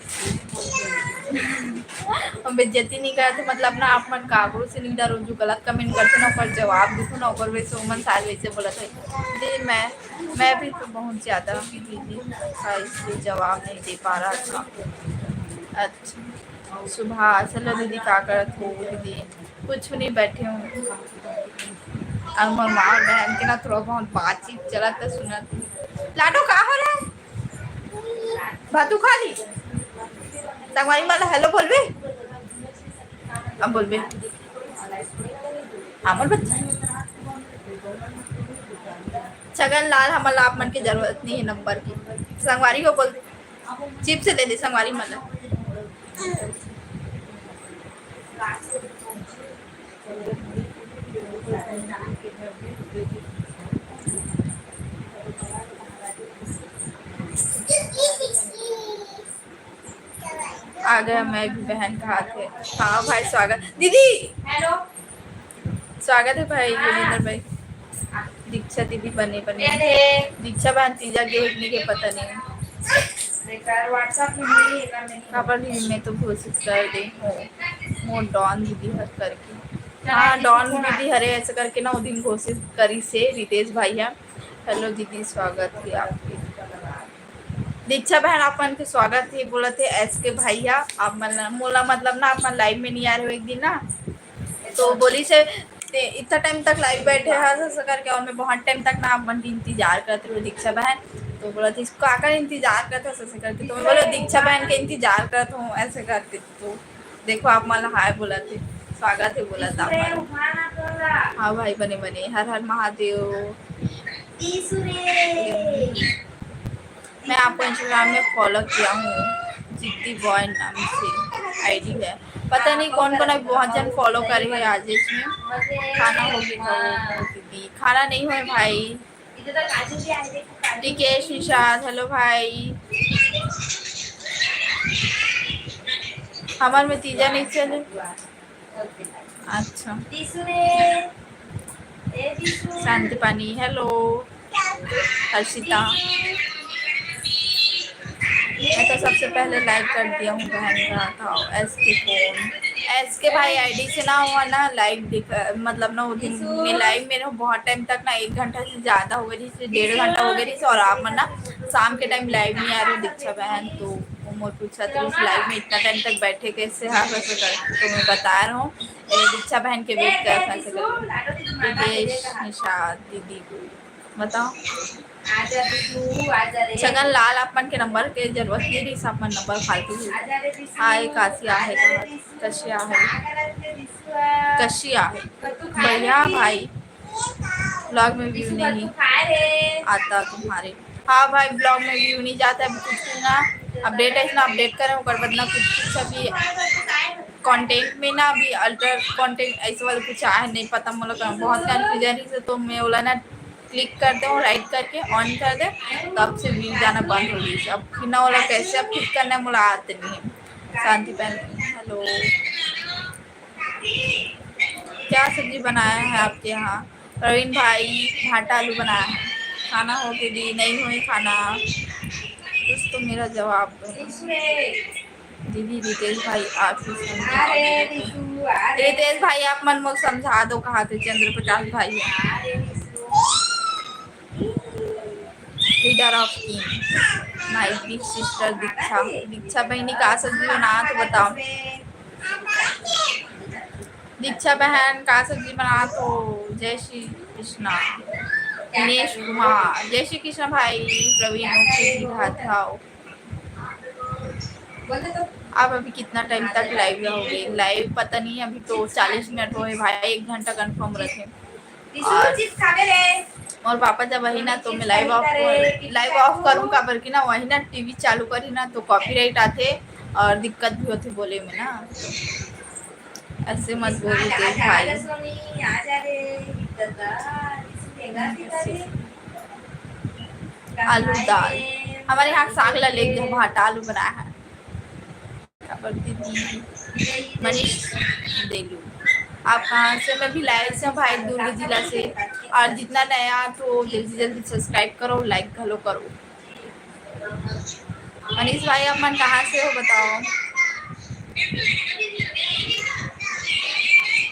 हम बेइज्जती नहीं करते, मतलब ना, आप मन काकरो से नहीं डरो, जो गलत comment करते ना, ओकर जवाब देते ना, ओकर वैसे उमन शायद वैसे बोलत है। जी, मैं, मैं भी तो बहुत ज़्यादा busy था, इसलिए जवाब नहीं दे पा रहा था। अच्छा, सुभाष, hello दीदी, का करत हो दीदी? कुछ नहीं, बैठे हूँ। अब मोर माँ बहन के ना थोड़ा बहुत बातचीत चलत है, सुनत। लाडो, का हो रहा है? भातू खा ली? संगवारी मन ला hello बोलबे? अब बोलबे। हमर बच्चा। छगन लाल, हमन ला आप मन के जरूरत नहीं है number की। संगवारी हो बोल दे। Chips ले ले संगवारी मन ला। आ गया, मैं भी बहन कहा थे। हाँ भाई, स्वागत दीदी। Hello। स्वागत है भाई योगेंद्र भाई। दीक्षा दीदी बने बने। दीक्षा बहन तीजा गे उठने के पता नहीं। काबर दीदी, मैं तो घोषित कर दे हूँ मोर डॉन दीदी हर करके। हाँ, डॉन दीदी हरे ऐसे करके ना, वो दिन घोषित करी से रितेश भाई है। Hello दीदी, स्वागत है आपके। दीक्षा बहन, आप मन के स्वागत है, बोलत है एस के भाई है। आप मन, मोला मतलब ना, आप मन live में नहीं आ रहे हो एक दिन ना, तो बोली से ते इतना time तक live बैठे है ऐसे करके, और मैं बहुत time तक ना आप मन के इंतजार करत रहे दीक्षा बहन। तो बोलत है, इसको आकर इंतजार करत है ऐसे करके, तो मैं बोला दीक्षा बहन के इंतजार करत हूँ ऐसे करके। तो देखो, आप मन हाय बोलत है, स्वागत है बोलत आप मन। हाँ भाई, बने बने, हर हर महादेव। मैं आपको Instagram में follow किया हूँ, जिद्दी बॉय नाम से आईडी है। पता नहीं कौन कौन, अभी बहुत जन follow करे हैं आज इसमें। खाना हो गया दीदी? खाना नहीं हुआ भाई। टिकेश निषाद, hello भाई। हमर में तीजा नहीं चले। अच्छा। शांति पानी, hello। हर्षिता, मैं तो सबसे पहले like कर दिया हूँ बहन का। था एस के कौन, एस के भाई आईडी से ना हुआ ना like दिख, मतलब ना वो दिन में live में ना बहुत time तक ना, एक घंटा से ज्यादा हो गई थी, डेढ़ घंटा हो गई थी। और आप मन ना शाम के time live नहीं आ रहे दीक्षा बहन, तो वो मोर पूछा तो उस live में इतना time तक बैठे कैसे है, वैसे करके तो मैं बता रहा हूँ। ए, दीक्षा बहन के wait कर ऐसे करके। रितेश निषाद दीदी बताओ। छगन लाल, आप मन के number के जरूरत नहीं रही, आप मन number फालतू ही। हाय, काशी आहे कहाँ? कशी आहे? कशी आहे? बढ़िया भाई। Vlog में view नहीं आता तुम्हारे। हाँ भाई, vlog में view नहीं जाता है, अभी कुछ ना update है, इतना update करें, ओकर बाद ना कुछ, कुछ अभी content में ना, अभी alter content ऐसे वाला कुछ आया है, नहीं पता, मतलब बहुत confusion है, तो मैं बोला ना click कर दे और right करके on कर दे, तब से view जाना बंद हो गई। अब फिर ना वाला कैसे अब click करना है, मोला आते नहीं है। शांति पहन, hello। क्या सब्जी बनाया है आपके यहाँ? प्रवीण भाई, भाटा आलू बनाया है। खाना हो गे दी, नहीं होए खाना, कुछ तो मेरा जवाब दो ना। दीदी, रितेश भाई, आप ही समझा दो। रितेश भाई, आप मन मोला समझा दो, कहाँ थे चंद्र प्रकाश भाई? Leader of team, my big sister दीक्षा। दीक्षा बहिनी, का सब्जी बनात हो, बताओ। दीक्षा बहन, का सब्जी बनात हो? जय श्री कृष्णा। दिनेश कुमार, जय श्री कृष्णा भाई। प्रवीण, ओके, दिखात हव। आप अभी कितना टाइम तक लाइव रहोगे? लाइव पता नहीं, अभी तो चालीस मिनट होए भाई, एक घंटा confirm रखे। और, और पापा जब वही ना तो मैं लाइव ऑफ, लाइव ऑफ करूँ, काबर कि ना वही ना टीवी चालू करी ना तो कॉपीराइट आथे और दिक्कत भी होथे बोले में ना। ऐसे मत बोल रितेश भाई। आलू दाल, हमारे यहाँ साग ला लेके भाटा आलू बनाया है। काबर दीदी? मनीष देलू, आप कहाँ से? मैं भी लाइव से हूँ भाई, दुर्ग जिला से। और जितना नया तो जल्दी जल्दी subscribe करो, like घलो करो। मनीष भाई, आप मन कहाँ से हो, बताओ।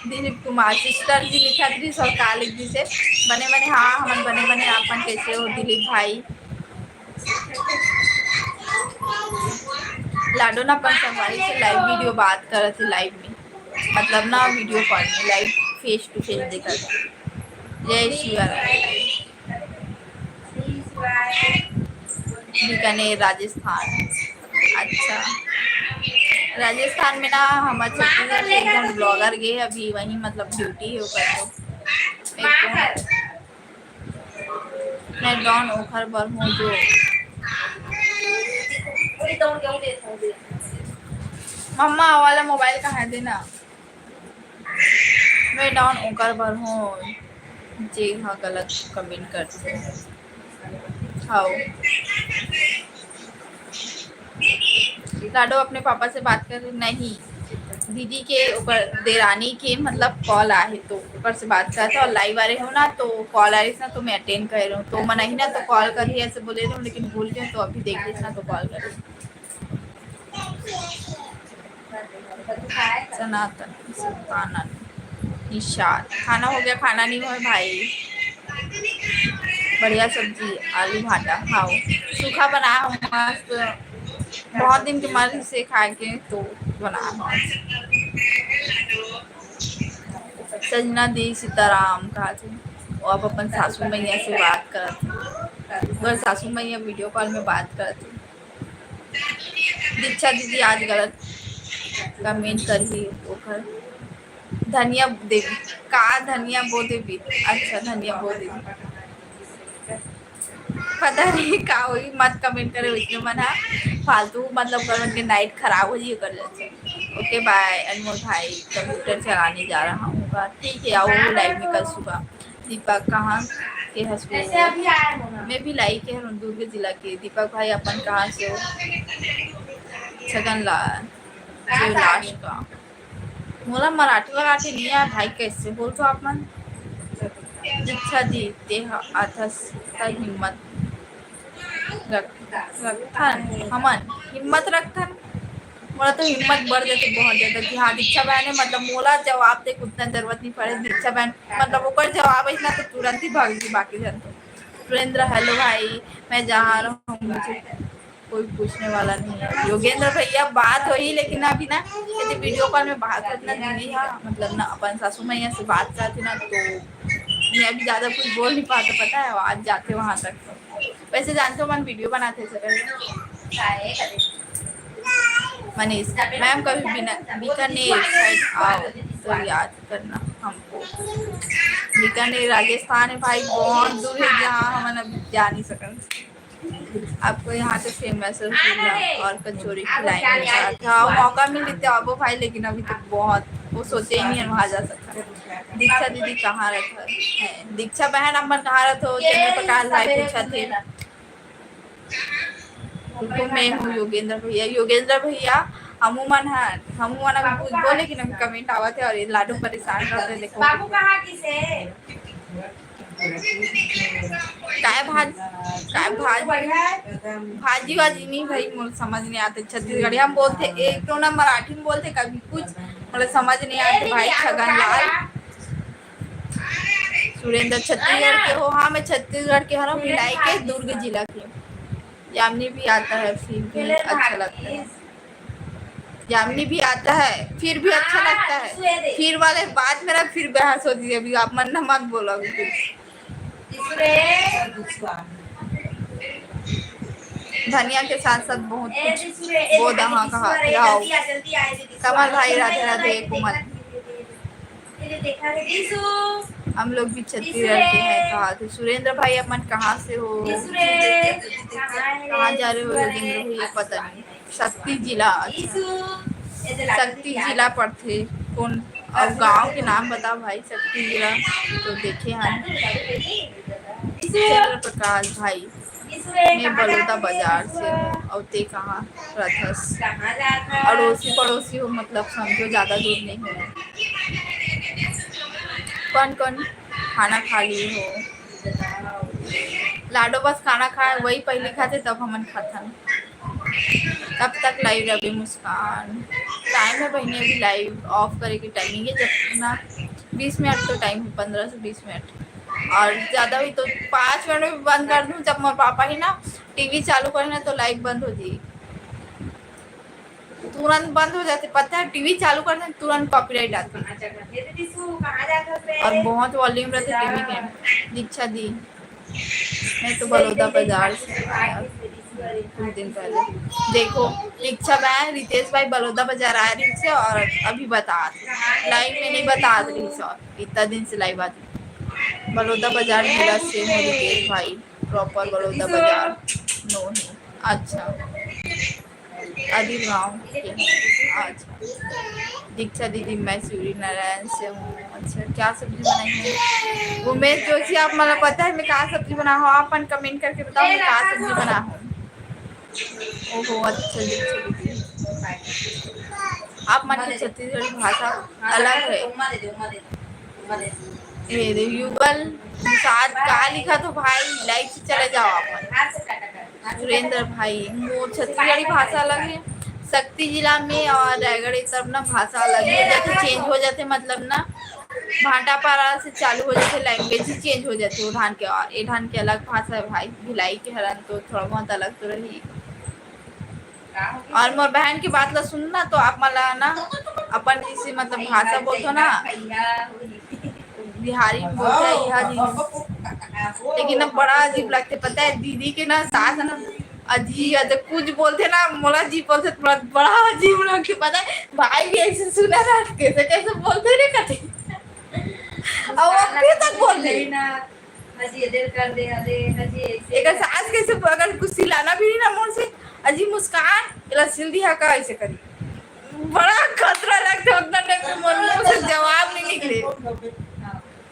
दिलीप कुमार, सिस्टर जी लिखत रहिस और का लिख दिस हे? बने बने, हाँ, हमन बने बने, आप मन कैसे हो दिलीप भाई? लाडो ना अपन संगवारी से लाइव वीडियो बात करत हे, लाइव में, मतलब ना वीडियो कॉल में, लाइव face to face देखत हे। जय शिवा। बीकानेर, राजस्थान। अच्छा, राजस्थान में ना हमर छत्तीसगढ़ से एक झन blogger गे, अभी वहीं मतलब duty हे ओकर तो। एक तो मैं डॉन ओखर बर हूँ जो मम्मा वाला मोबाइल कहाँ है देना। मैं डॉन ओकर बर हूँ जे हा गलत कमेंट करथे। हाउ लाडो अपने पापा से बात कर रही नहीं। दीदी के ओकर देरानी के मतलब कॉल आहे तो ओकर से बात करत हे और लाइव आ रहे हो ना तो कॉल आ रही ना तो मैं अटेंड कर रही हूँ तो मैं नहीं ना तो कॉल कर रही ऐसे बोले रहे हूँ लेकिन भूल गए तो अभी देख रही ना तो कॉल कर रही हूँ। सनातन सनातन निषाद खाना हो गया? खाना नहीं हो भाई। बढ़िया सब्जी आलू भाटा खाओ सूखा बना हो मस्त। बहुत दिन के मन से खा के तो बना हो। सजना दी सीताराम कहा थे वो आप अपन सासू मैया से बात करत थे। सासू मैया वीडियो कॉल में बात करत थे। दीक्षा दीदी आज गलत कमेंट करही ओकर। धनिया देवी का धनिया बो देवी। अच्छा धनिया बो देवी। पता नहीं का होई मत कमेंट करे वैसे मन हा फालतू मतलब कर मन के नाइट खराब हो जी कर लेते। ओके बाय अनमोल भाई कंप्यूटर चलाने जा रहा हूँ ठीक है आओ लाइव में कल सुबह। दीपक कहाँ के हस मैं भी लाई के हूँ दुर्ग जिला के दीपक भाई अपन कहाँ से हो? छगन लाल लाश का मोला मराठी वराठी नहीं आय भाई कैसे बोलथो आप मन। दीक्षा दी तेह आथस त हिम्मत रख रखथन हमन हिम्मत रखथन। मोला तो हिम्मत बढ़ जाथे बहुत ज्यादा कि हाँ दीक्षा बहन है मतलब मोला जवाब दे उतना जरूरत नहीं पड़े दीक्षा बहन मतलब ओकर जवाब है ना तो तुरंत ही भाग जी बाकी जन तो। सुरेंद्र हेलो भाई मैं जहाँ रहूँ मुझे कोई पूछने वाला नहीं है योगेंद्र भैया बात होही लेकिन अभी ना यदि वीडियो कॉल में बात होत ना दीदी हाँ मतलब ना अपन सासू मैया से बात करत हे ना तो मैं अभी ज्यादा कुछ बोल नहीं पाता पता है आवाज जाते वहां तक तो वैसे जानते हो मन वीडियो बनाते सर मनीष मैम कभी बिना बीकानेर साइड आओ तो याद करना हमको। बीकानेर राजस्थान है भाई बहुत दूर है जहाँ हम अभी जा नहीं सकते। आपको यहाँ से फेमस रसगुल्ला और कचौरी खिलाएंगे साथ हाँ मौका मिले तो आबो भाई लेकिन अभी तो बहुत वो सोचे ही नहीं है वहाँ जा सकता। दीक्षा दीदी कहाँ रहता है दीक्षा बहन अपन कहाँ रहते हो चंद्र प्रकाश भाई पूछा थे। रुको मैं हूँ योगेंद्र भैया योगेंद्र भैया हमू मन है हमू मन अभी कुछ बोले कि ना कमेंट आवत है और ये लाडो परेशान रहते देखो। बाबू कहाँ किसे काय भाज-, काय भाज-, भाजी वाजी नहीं भाई, मोर समझ नहीं आते। छत्तीसगढ़िया में बोलते, एक तो ना मराठी में बोलते, कभी कुछ, मतलब समझ नहीं आते भाई। छगन लाल सुरेंद्र छत्तीसगढ़ के हो? हाँ, मैं छत्तीसगढ़ के हूँ, भिलाई के, दुर्ग जिला के। जामनी भी आता है, फिर भी अच्छा लगता है। जामनी भी आता है, फिर भी अच्छा लगता है। फिर वाले बात मेरा फिर बहस होती है, अभी आप मन ना मत बोलो अभी कुछ। धनिया के साथ साथ बहुत कुछ वो दहा कहा आओ। कमल भाई, राधे राधे कोमल। हम लोग भी छत्तीसगढ़ के हैं। कहा थे सुरेंद्र भाई, अपन कहाँ से हो? कहाँ जा रहे हो योगेंद्र भैया? पता नहीं। शक्ति जिला, अच्छा। शक्ति जिला पड़थे। कौन? अब गांव के नाम बताओ भाई। शक्ति जिला तो देखे हैं। चंद्र प्रकाश भाई, मैं बलौदा बाजार से हूँ। और ते कहाँ रथस? अड़ोसी पड़ोसी हो, मतलब समझो, ज्यादा दूर नहीं हो। कौन कौन खाना खा लिए हो? लाडो बस खाना खाए, वही पहली खाते, तब हमन खाथन। तब तक लाइव रवि मुस्कान। टाइम है बहनी, अभी लाइव ऑफ करे के टाइमिंग है, जब ना बीस मिनट तो टाइम है, पंद्रह से बीस मिनट। और ज्यादा भी तो पाँच मिनट में भी बंद कर दूँ। जब मोर पापा ही ना टीवी चालू करे ना, तो लाइव बंद हो जाए, तुरंत बंद हो जाते। पता है, टीवी चालू करते हैं, तुरंत कॉपीराइट आते हैं। और बहुत वॉल्यूम रहते टीवी के। दीक्षा दी, मैं तो बलौदा बाजार से आया कुछ दिन पहले। देखो, दीक्षा भाई, रितेश भाई बलौदा बाजार आ रही से और अभी बता, लाइव में नहीं बता रही से, और इतना दिन से लाइव आती। बलौदा बाजार जिला से हूँ रितेश भाई, प्रॉपर बलौदा बाजार। नो है। अच्छा, अदिल गाँव के हैं। अच्छा, दीक्षा दीदी, मैं सूर्य नारायण से हूँ। अच्छा, क्या सब्जी बनाई है उमेश जोशी? आप, मतलब पता है मैं का सब्जी बना हूँ? आप अपन कमेंट करके बताओ, मैं का सब्जी बना हूँ। ओहो, अच्छा, दीक्षा दीदी, आप मन के छत्तीसगढ़ी भाषा अलग है। ये दे, युगल निषाद का लिखा तो भाई, लाइव से चले जाओ आप। सुरेंद्र भाई, मोर छत्तीसगढ़ी भाषा अलग है। शक्ति जिला में और रायगढ़, ये तरफ ना भाषा अलग हो जाते, चेंज हो जाते, मतलब ना भाटापारा से चालू हो जाते, लैंग्वेज ही चेंज हो जाते। वो ढान के, और ये ढान के अलग भाषा है भाई, भिलाई के हरन तो थोड़ा बहुत अलग तो रही। और मोर बहन की बात ला सुन ना, तो आप मला ना अपन जैसे, मतलब भाषा बोलथो ना, बिहारी में बोलथे, यहाँ जी। लेकिन ना बड़ा अजीब लगथे, पता है, दीदी के ना सास ना अजीब, या तो कुछ बोलथे ना, मोला अजीब बोलथे, बड़ा, बड़ा अजीब लगथे, पता है। भाई भी ऐसे सुना ना, कैसे कैसे बोलथे रे कथे। अब अभी तक बोल रही ना। हजी एदे कर दे, अरे हजी ऐसे एकर सास कैसे, अगर कुछ सिलाना भी नहीं ना मोर से, अजी मुस्कान, एला सिल दिया का, ऐसे करी। बड़ा खतरा लगता है, उतना टाइम पे मोर मुंह से जवाब नहीं निकले।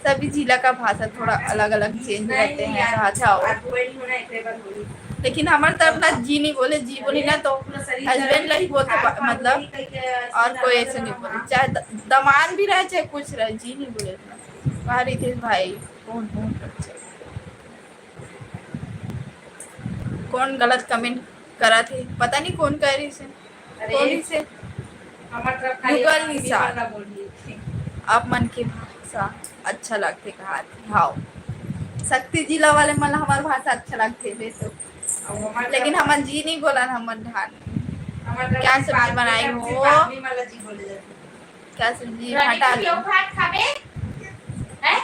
सभी जिला का भाषा थोड़ा अलग-अलग चेंज रहते हैं, कहा जाओ। लेकिन हमारे तरफ ना जी नहीं बोले, जी बोली ना तो हस्बैंड ला ही बोलते बा-, मतलब, और कोई ऐसे नहीं बोले, चाहे द-, दमान भी रहे, चाहे कुछ रहे, जी नहीं बोले। बाहर रितेश भाई, कौन, कौन करत हे? कौन गलत कमेंट करत हे? पता नहीं कौन कह रही से। अरे, कौन से? हमर तरफ खाली युगल निषाद। आप मन के भाषा अच्छा लगथे कहा थे। हाव। शक्ति जिला वाले मन ला हमार भाषा अच्छा लगथे, वे तो। अब हमर लेकिन तरफ हमन जी नहीं बोलन, हमन ढान। हमर तरफ क्या खाली सब्जी बनाई हो? आदमी मन ला जी बोले जाथे। क्या सब्जी? भाटा आलू। भात खाबे? हैं?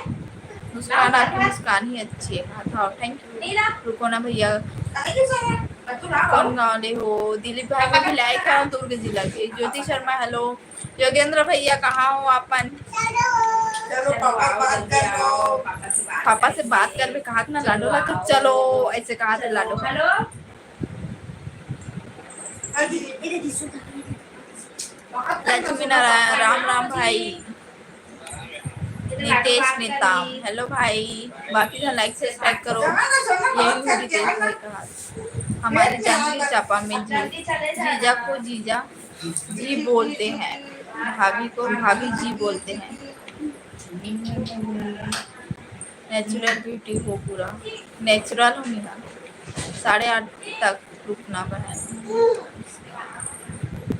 मुस्कान, आपकी मुस्कान ही अच्छी है। हाँ, हाँ, thank you। रुको ना भैया। कौन गाँव ले हो? दिलीप भाई, मैं भिलाई का हूँ, दुर्ग जिला के। ज्योति शर्मा, hello। योगेंद्र भैया, कहाँ हो आप मन? चलो, पापा से बात कर लो। पापा से बात करबे कहा था ना, लाडो ला तो चलो, ऐसे कहा था लाडो। Hello। लक्ष्मी नारायण, राम राम भाई। नितेश नेताम, hello भाई, बाकी झन like subscribe करो। ये भी रितेश भाई का हाथ। हमारे जांजगीर चांपा में जी, जीजा को जीजा जी बोलते हैं, भाभी को भाभी जी बोलते हैं। नेचुरल ब्यूटी हो पूरा, नेचुरल हो निहा। साढ़े आठ तक रुकना बहन,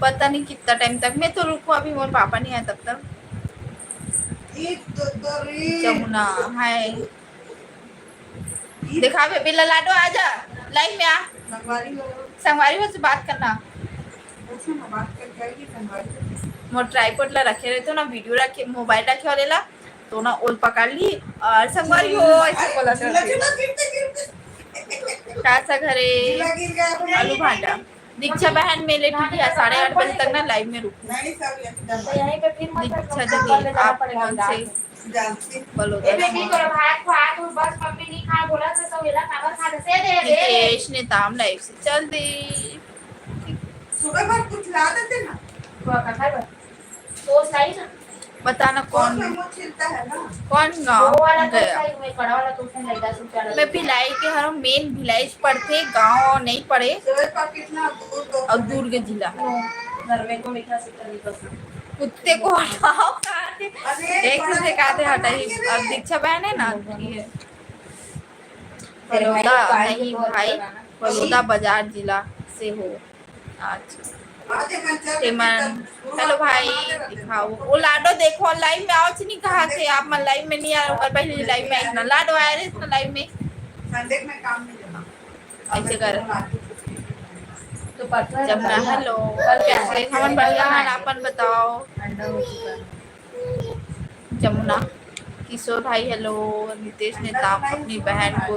पता नहीं कितना टाइम तक। मैं तो रुकूं, अभी मोर पापा नहीं आए तब तक। जमुना, हाय। दिखा बेबी ला लाडो, आजा, लाइव में आ। संगवारी हो से बात करना। मोर ट्राइपॉड ला रखे रहे तो ना, वीडियो रखे, मोबाइल रखे वाले ला, तो ना ओल पकड़ ली और संगवारी हो ऐसे बोला था। का सा घरे आलू भाटा। दीक्षा बहन, मैं लेट उठी है, साढ़े आठ बजे तक ना लाइव में रुकू। दीक्षा दीदी, आप कौन से बलौदा से? नितेश ने ताम लाइव से चल दे। सुबह भर कुछ ला देते ना। बताना कौन, कौन गाँव गया? मैं भिलाई के हरव, मेन भिलाई पड़थे, गाँव नहीं पड़े। और दुर्ग जिला। कुत्ते को हटाओ, कहाँ से? एक से कहा थे हटाई, अब दीक्षा बहन है ना, ये बलौदा नहीं भाई, बलौदा बाजार जिला से हो। अच्छा। तेमन, हेलो भाई, दिखाओ। वो लाडो देखो, लाइव में आओ, नहीं कहा थे आप मन लाइव में नहीं आए, और पहले लाइव में आए ना, लाडो आए रहे ना लाइव में। संडे में काम नहीं देना। ऐसे कर। जमुना, हेलो। कैसे? हमन बढ़िया हन, आपन बताओ। जमुना, किशोर भाई, हेलो। नितेश ने ताम अपनी बहन को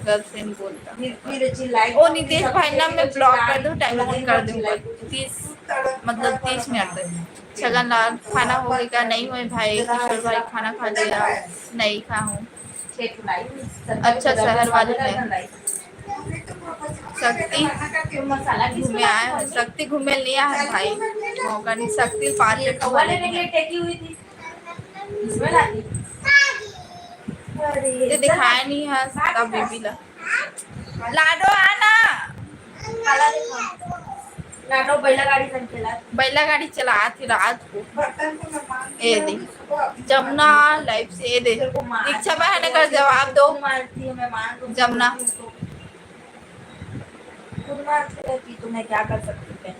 गर्लफ्रेंड बोलता। ओ नितेश भाई ना, मैं ब्लॉक कर दूँ, टाइम ऑन कर दूँ, तीस, मतलब तीस मिनट तक। छगन लाल, खाना हो गया? नहीं हुए भाई। किशोर भाई, खाना खा लिया? नहीं खा हूँ। अच्छा, शहर वाले में शक्ति घूमे आए हैं, शक्ति घूमे नहीं आए हैं भाई। मौका नहीं, शक्ति पाँच मिनट वाले में। ये दिखाया नहीं है तब बेबी ला। लाडो आना। लाडो बैला गाड़ी संग चला। बैला गाड़ी चलात ही रात को। ए दे। जमुना लाइव से ए दे। दीक्षा बहन का जवाब दो। जमुना। खुद मारती रहती तो मैं क्या कर सकती हूँ?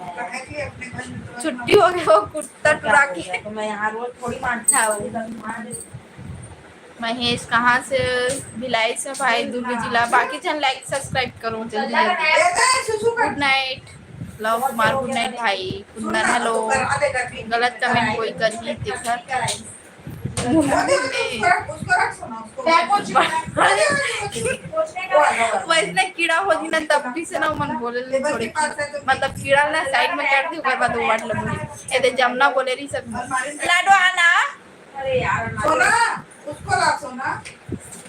छुट्टी हो गई, वो कुत्ता टुरा के। तो मैं यहाँ रोज थोड़ी मारती हूँ। महेश, कहाँ से? भिलाई से भाई, दुर्ग जिला। बाकी जन लाइक सब्सक्राइब करो जल्दी जल्दी। गुड नाइट लव कुमार, गुड नाइट भाई। कुंदन, हेलो। गलत कमेंट कोई करही तेखर। वैसने कीड़ा हो जी ना, तब भी से ना मन बोले ले छोड़े, मतलब कीड़ा ना साइड में कर दी, ओकर बाद वो वर्ड बोली। ए दे जमुना बोले रही सब। लाडो आना। अरे यार, सोना, उसको ला सोना।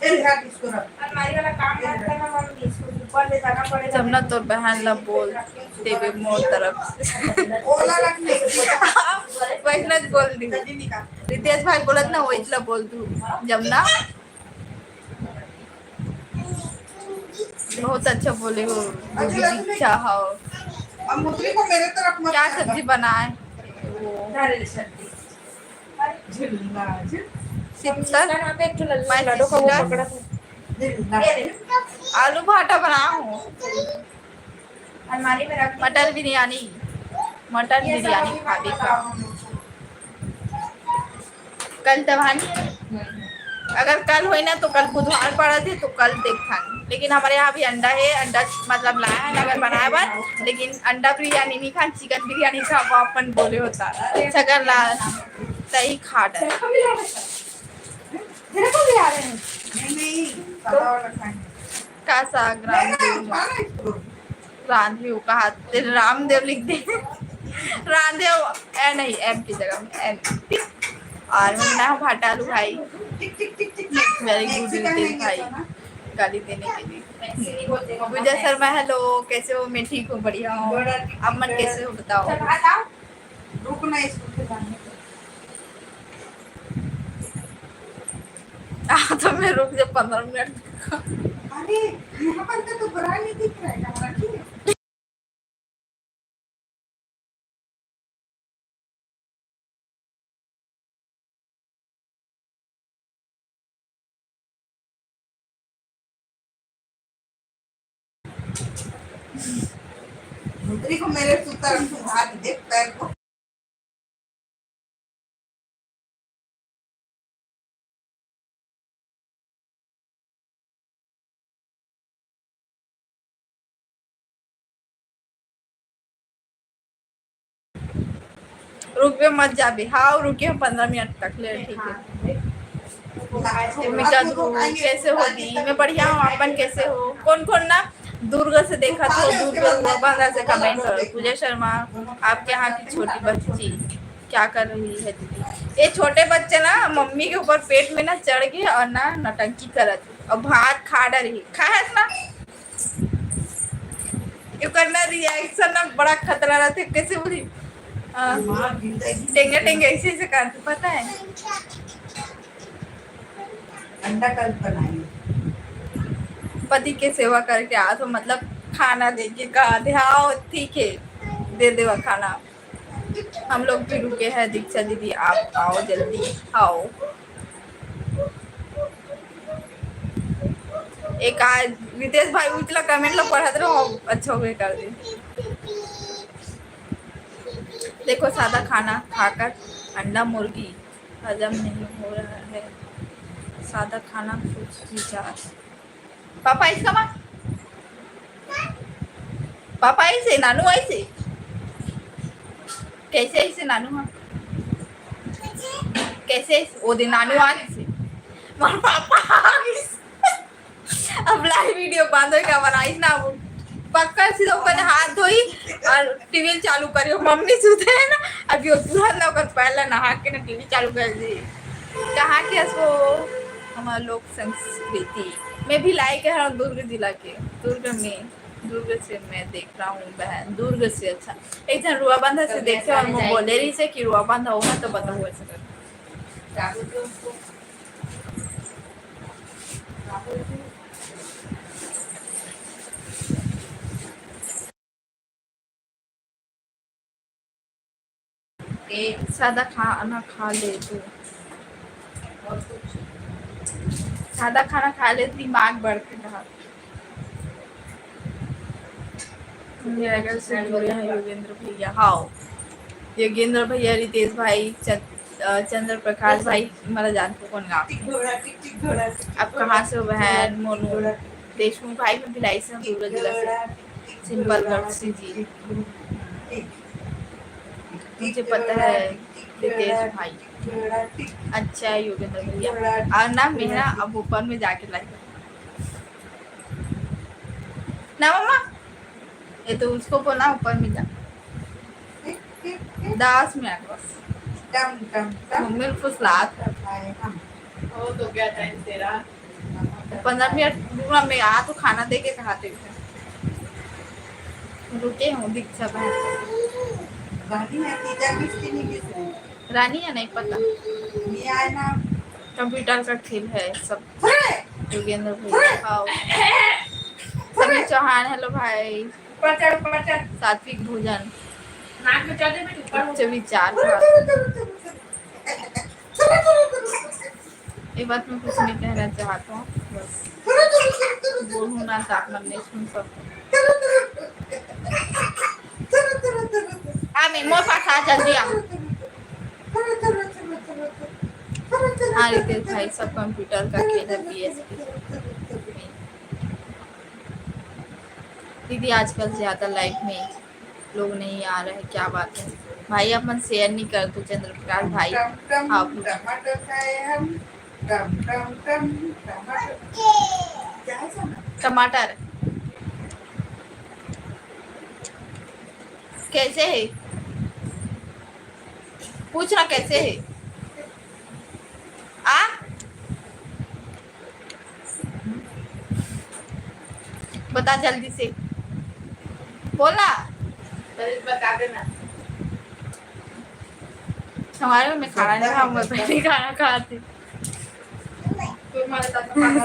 ए, ले, इसको रख। अलमारी वाला काम मत करना मम्मी, इसको ऊपर ले जाना पड़ेगा। जमुना तोर बहन ला बोल देबे मोर तरफ से। ओला रख नहीं। वैसने बोल दी। जल्दी निकाल। रितेश भाई बोलत ना, वैसला बोल दू। जमुना। बहुत अच्छा बोले हो दीदी, अच्छा हो। अब मुतरी को मेरे तरफ मत क्या करना। सब्जी बनाए? वो नारियल सब्जी। झुलना, झुल। सिस्टर, मैं सिस्टर। आलू भाटा बनाया हूँ। अलमारी में रख। मटन बिरयानी, मटन बिरयानी खाबे का। कल तब हानी, अगर कल होई ना तो कल बुधवार पड़त हे तो कल देखथन। लेकिन हमर यहाँ भी अंडा हे, अंडा मतलब लाए हन अगर बनाए बर, लेकिन अंडा बिरयानी नहीं खान, चिकन बिरयानी खाबो अपन बोले होता। छगन ला तही खा डर। तेरे को भी आ रहे हैं। नहीं, नहीं, तो का साग रांधे हो? रांधे हो कहा? तेरे रामदेव लिख दे। रांधे हो, ए नहीं, एम की जगह में एन। और हम ना भाटा आलू भाई। वेरी गुड रितेश भाई, गाली देने के लिए। पूजा शर्मा, हेलो, कैसे हो? मैं ठीक हूँ, बढ़िया हूँ। आप मन कैसे हो, बताओ? रुक ना, इसको फिर जाने दो। आ, तो मैं रुक जा पंद्रह मिनट। अरे, यहाँ पर का तो बड़ा नहीं दिख रहा है, यहाँ रखिए। भूतरी को मेरे सूता रख, सुधा के देख पैर को। रुकबे मत जाबे। हाँ, रुके हो पंद्रह मिनट तक ले, ठीक है। हाँ। भूमिका ध्रुव, कैसे हो दी? मैं बढ़िया हूँ, अपन कैसे हो? कौन कौन ना दुर्ग से देखा तो दुर्ग बांधा से कमेंट करो। पूजा शर्मा, आपके यहाँ की छोटी बच्ची क्या कर रही है दीदी? ये छोटे बच्चे ना मम्मी के ऊपर पेट में ना चढ़ गए और ना नौटंकी करत हे। अब भात खा डरी, खाहस ना? ये करना रिएक्शन ना बड़ा खतरा रहते, कैसे बोली? अ, टेंगे टेंगे ऐसे ऐसे करते, पता है? अंडा कल बनाई। पति के सेवा करके आ तो मतलब खाना दे के कहा थे, "आओ, ठीक है, दे देवा खाना।" हम लोग भी रुके हैं, दीक्षा दीदी, आप आओ जल्दी, आओ। एक आज रितेश भाई उतला कमेंट ला पढ़त रहो, अच्छा हो गया कर दे। देखो, सादा खाना खाकर अंडा मुर्गी हजम नहीं हो रहा है, सादा खाना कुछ विचार। पापा, इसका माँ, पापा ऐसे, नानू ऐसे, कैसे ऐसे नानू, हाँ, कैसे ऐसे? ओ दे नानू आ ऐसे, मोर पापा आ गइस। अब लाइव वीडियो बंद हो गया, बनाइस ना वो। पक्का सीधा ऊपर हाथ धोई और टीवी चालू करियो। मम्मी सुते है ना, अभी वो तुरंत ना ओकर पहले नहा के ना टीवी चालू कर दी। कहाँ के हस वो? हमार लोक संस्कृति। मैं भी लाइक है दुर्ग जिला के, दुर्ग में, दुर्ग से मैं देख रहा हूँ बहन, दुर्ग से। अच्छा, एक जन रुआ बांधा से देखे और मैं बोले रही से कि रुआ बांधा होगा तो बताओ ऐसे कर। सादा खाना खा ले तू, सादा खाना खा ले, दिमाग बढ़ते रहा। मेरा घर से जुड़े हैं योगेंद्र भैया। हाँ, योगेंद्र भैया, रितेश भाई, चंद-, अ, चंद्र प्रकाश भाई, मला जानते कौन गाँव के। आप कहाँ से हो बहन? मोनू देशमुख भाई, मैं भिलाई से हूँ, दुर्ग जिला से। सिंपल गढ़ से जी। मुझे पता है रितेश भाई। अच्छा है योगेंद्र भैया। और ना मेहरा अब ऊपर में जाके लाइव ना मम्मा, ये तो उसको बोला ऊपर में जा। दस मिनट बस। टम, टम, टम। मम्मी को फुसलात। वो तो क्या टाइम तेरा? पंद्रह मिनट पूरा में आ तो खाना दे के कहा थे। रुके हूँ दीक्षा बहन। रानी है, तीजा किसकी नहीं किसने? रानी है, नहीं पता। ये आए ना। कंप्यूटर का खेल है सब। अरे! योगेंद्र भैया, हाँ। समीर चौहान, हेलो भाई। ऊपर चढ़, ऊपर चढ़। सात्विक भोजन। नाक में चढ़ जा बेटी, ऊपर हो। उच्च विचार। ये बात मैं कुछ नहीं कहना चाहता हूँ, बस बोलूँ ना तो आप मन नहीं सुन सकते। आ, मैं मोर पास आ, जल्दी आ। हाँ, रितेश भाई, सब कंप्यूटर का खेल है, पीएसपी। दीदी, आजकल ज्यादा लाइव में लोग नहीं आ रहे, क्या बात है? भाई, अपन शेयर नहीं कर तो, चंद्र प्रकाश भाई। टम, टम, आप टमाटर खाए हम, टम, टम, टम, टमाटर। क्या है सर? टमाटर। कैसे है? पूछ ना, कैसे है? आ? बता जल्दी से, बोला। बता देना। हमारे घर में खाना नहीं खाऊंगा, पहले खाना खाती।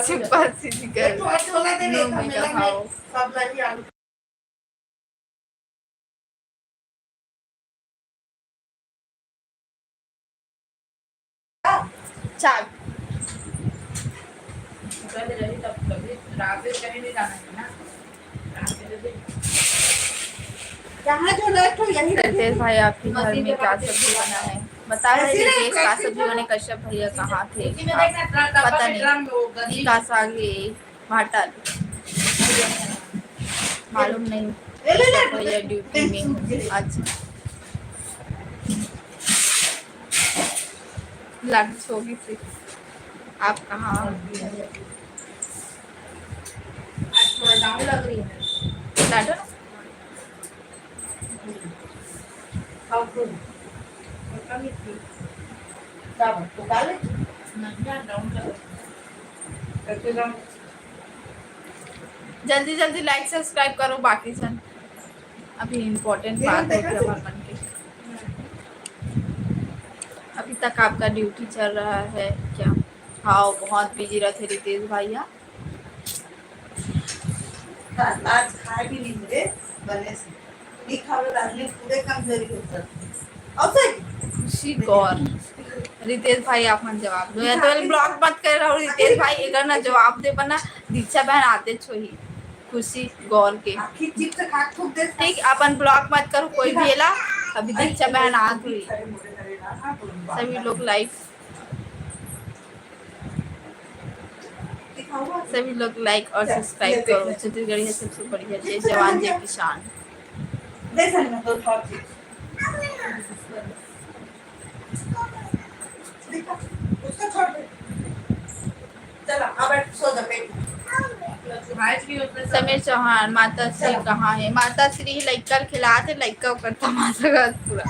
सिंपल सी निकल। नो मेकअप, हाउ। चार। पहले रही तब कभी रात में कहीं नहीं जाना है ना। रात में जब यहाँ जो left हो, यहीं रखे। रितेश भाई, आपके घर में क्या सब्जी बना है? बता रहे रितेश, का सब्जी बने? कश्यप भैया कहाँ थे? पता नहीं। का साग है, भाटा आलू। मालूम नहीं। भैया ड्यूटी में। अच्छा। लंच होगी फिर। आप कहाँ? आज थोड़ा down लग रही है। लाडो ना। जल्दी जल्दी like subscribe करो बाकी झन। अभी important बात होथे हमर मन के। अभी तक आपका ड्यूटी चल रहा है क्या? हाँ, बहुत बिजी रहते रितेश भैया। आज खाए भी नहीं मिले बने से। नहीं खावे तो आदमी पूरे कमजोरी हो जाती है। खुशी गौर। रितेश भाई, आप मन जवाब दो या तो ब्लॉक मत कर रहो। रितेश भाई, अगर ना जवाब दे बना, दीक्षा बहन आते छोही। खुशी गौर के। ठीक, अपन ब्लॉक मत करो कोई भी एला। अभी दीक्षा बहन आ गई। सभी लोग लाइक सभी लोग लाइक और सब्सक्राइब करो। छत्तीसगढ़िया सबसे बढ़िया, जय जवान जय किसान। समीर चौहान, माता श्री कहाँ है? माता श्री लइका ल खिलात हे, लइका ओकर तमाशा करत पूरा।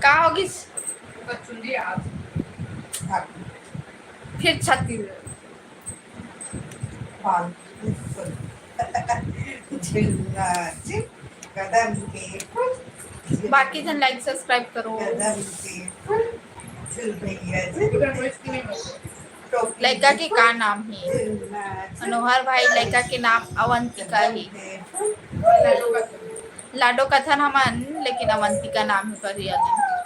का होगिस? फिर छत्तीसगढ़। बाकी झन लाइक सब्सक्राइब करो। लइका के का नाम हे? मनोहर भाई, लइका के नाम अवंतिका हे। लाडो कथन हमन, लेकिन अवंतिका नाम ही करिया।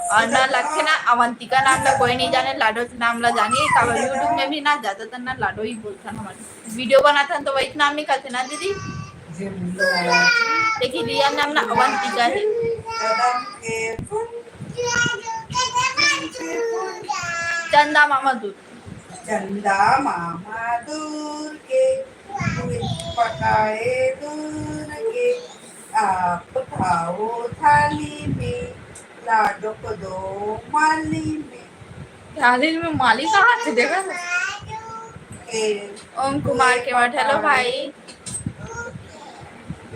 और ना लगथे ना, अवंतिका नाम ला कोई नहीं जाने, लाडो के नाम ला जाने। काबर YouTube में भी ना ज्यादातर ना लाडो ही बोलथन हमन। वीडियो बनाथन तो वही नाम निकलथे ना दीदी। लेकिन रियल नाम ना अवंतिका है। चंदा मामा दूर। चंदा मामा दूर के, पकाए दूर के, आप खाओ थाली में, लाडो को दो माली में। थाली में माली कहाँ से देखा था? ओम कुमार के मठ, हेलो भाई।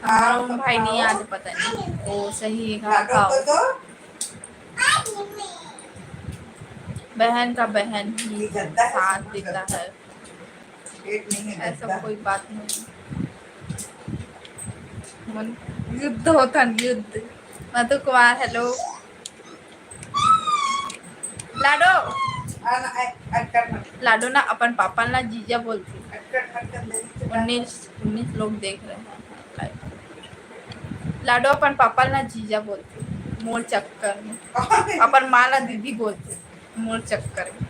ओम भाई नहीं आज पता नहीं, वो सही है, खाओ। बहन का बहन ही साथ देता है, ऐसा कोई बात नहीं। मन युद्ध होता है, युद्ध। मधु कुमार, हेलो। लाडो। लाडो ना अपन पापा ना जीजा बोलथे। उन्नीस, उन्नीस लोग देख रहे हैं। लाडो अपन पापा ना जीजा बोलथे, मोर चक्कर में। अपन माँ ला दीदी बोलथे, मोर चक्कर में।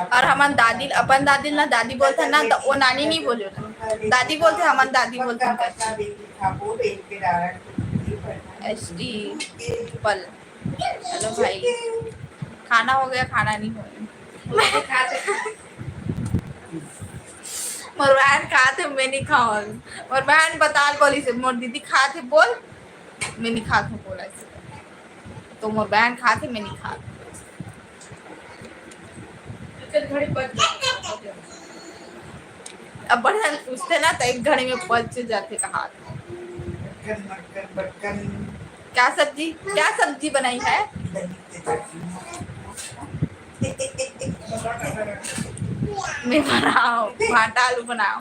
और हमन दादी, अपन दादी ना दादी बोलथे ना, तो वो नानी नहीं बोले ना, दादी बोलथे, हमन दादी बोलथे। एस टी पल। हेलो भाई, खाना हो गया, खाना नहीं हो गया। मोर बहन खात हे, मैं नहीं खाऊँ। मोर बहन बता बोली से, मोर दीदी खात हे बोल, मैं नहीं खात हूँ बोला से। तो मोर बहन खात हे, मैं नहीं खात। अब बढ़िया पूछते ना तो एक घड़ी में पच जाते कहा। क्या सब्जी, क्या सब्जी बनाई है? मैं बनाओ, भाटा आलू बनाओ।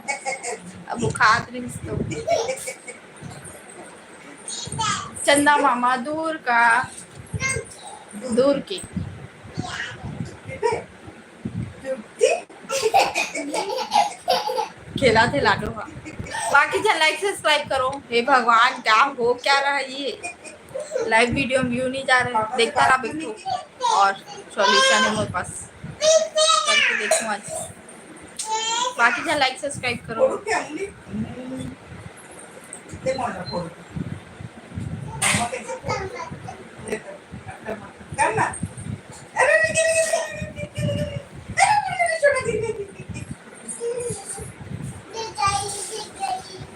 अब वो खात नहीं तो। चंदा मामा दूर का, दूर के। खेला थे लाडो हा। बाकी झन like subscribe करो। हे भगवान, क्या हो क्या रहा ये? Live video में view नहीं जा रहे, देखता रहा बैठो और solution है मेरे पास, करके देखूं आज। बाकी झन like subscribe करो।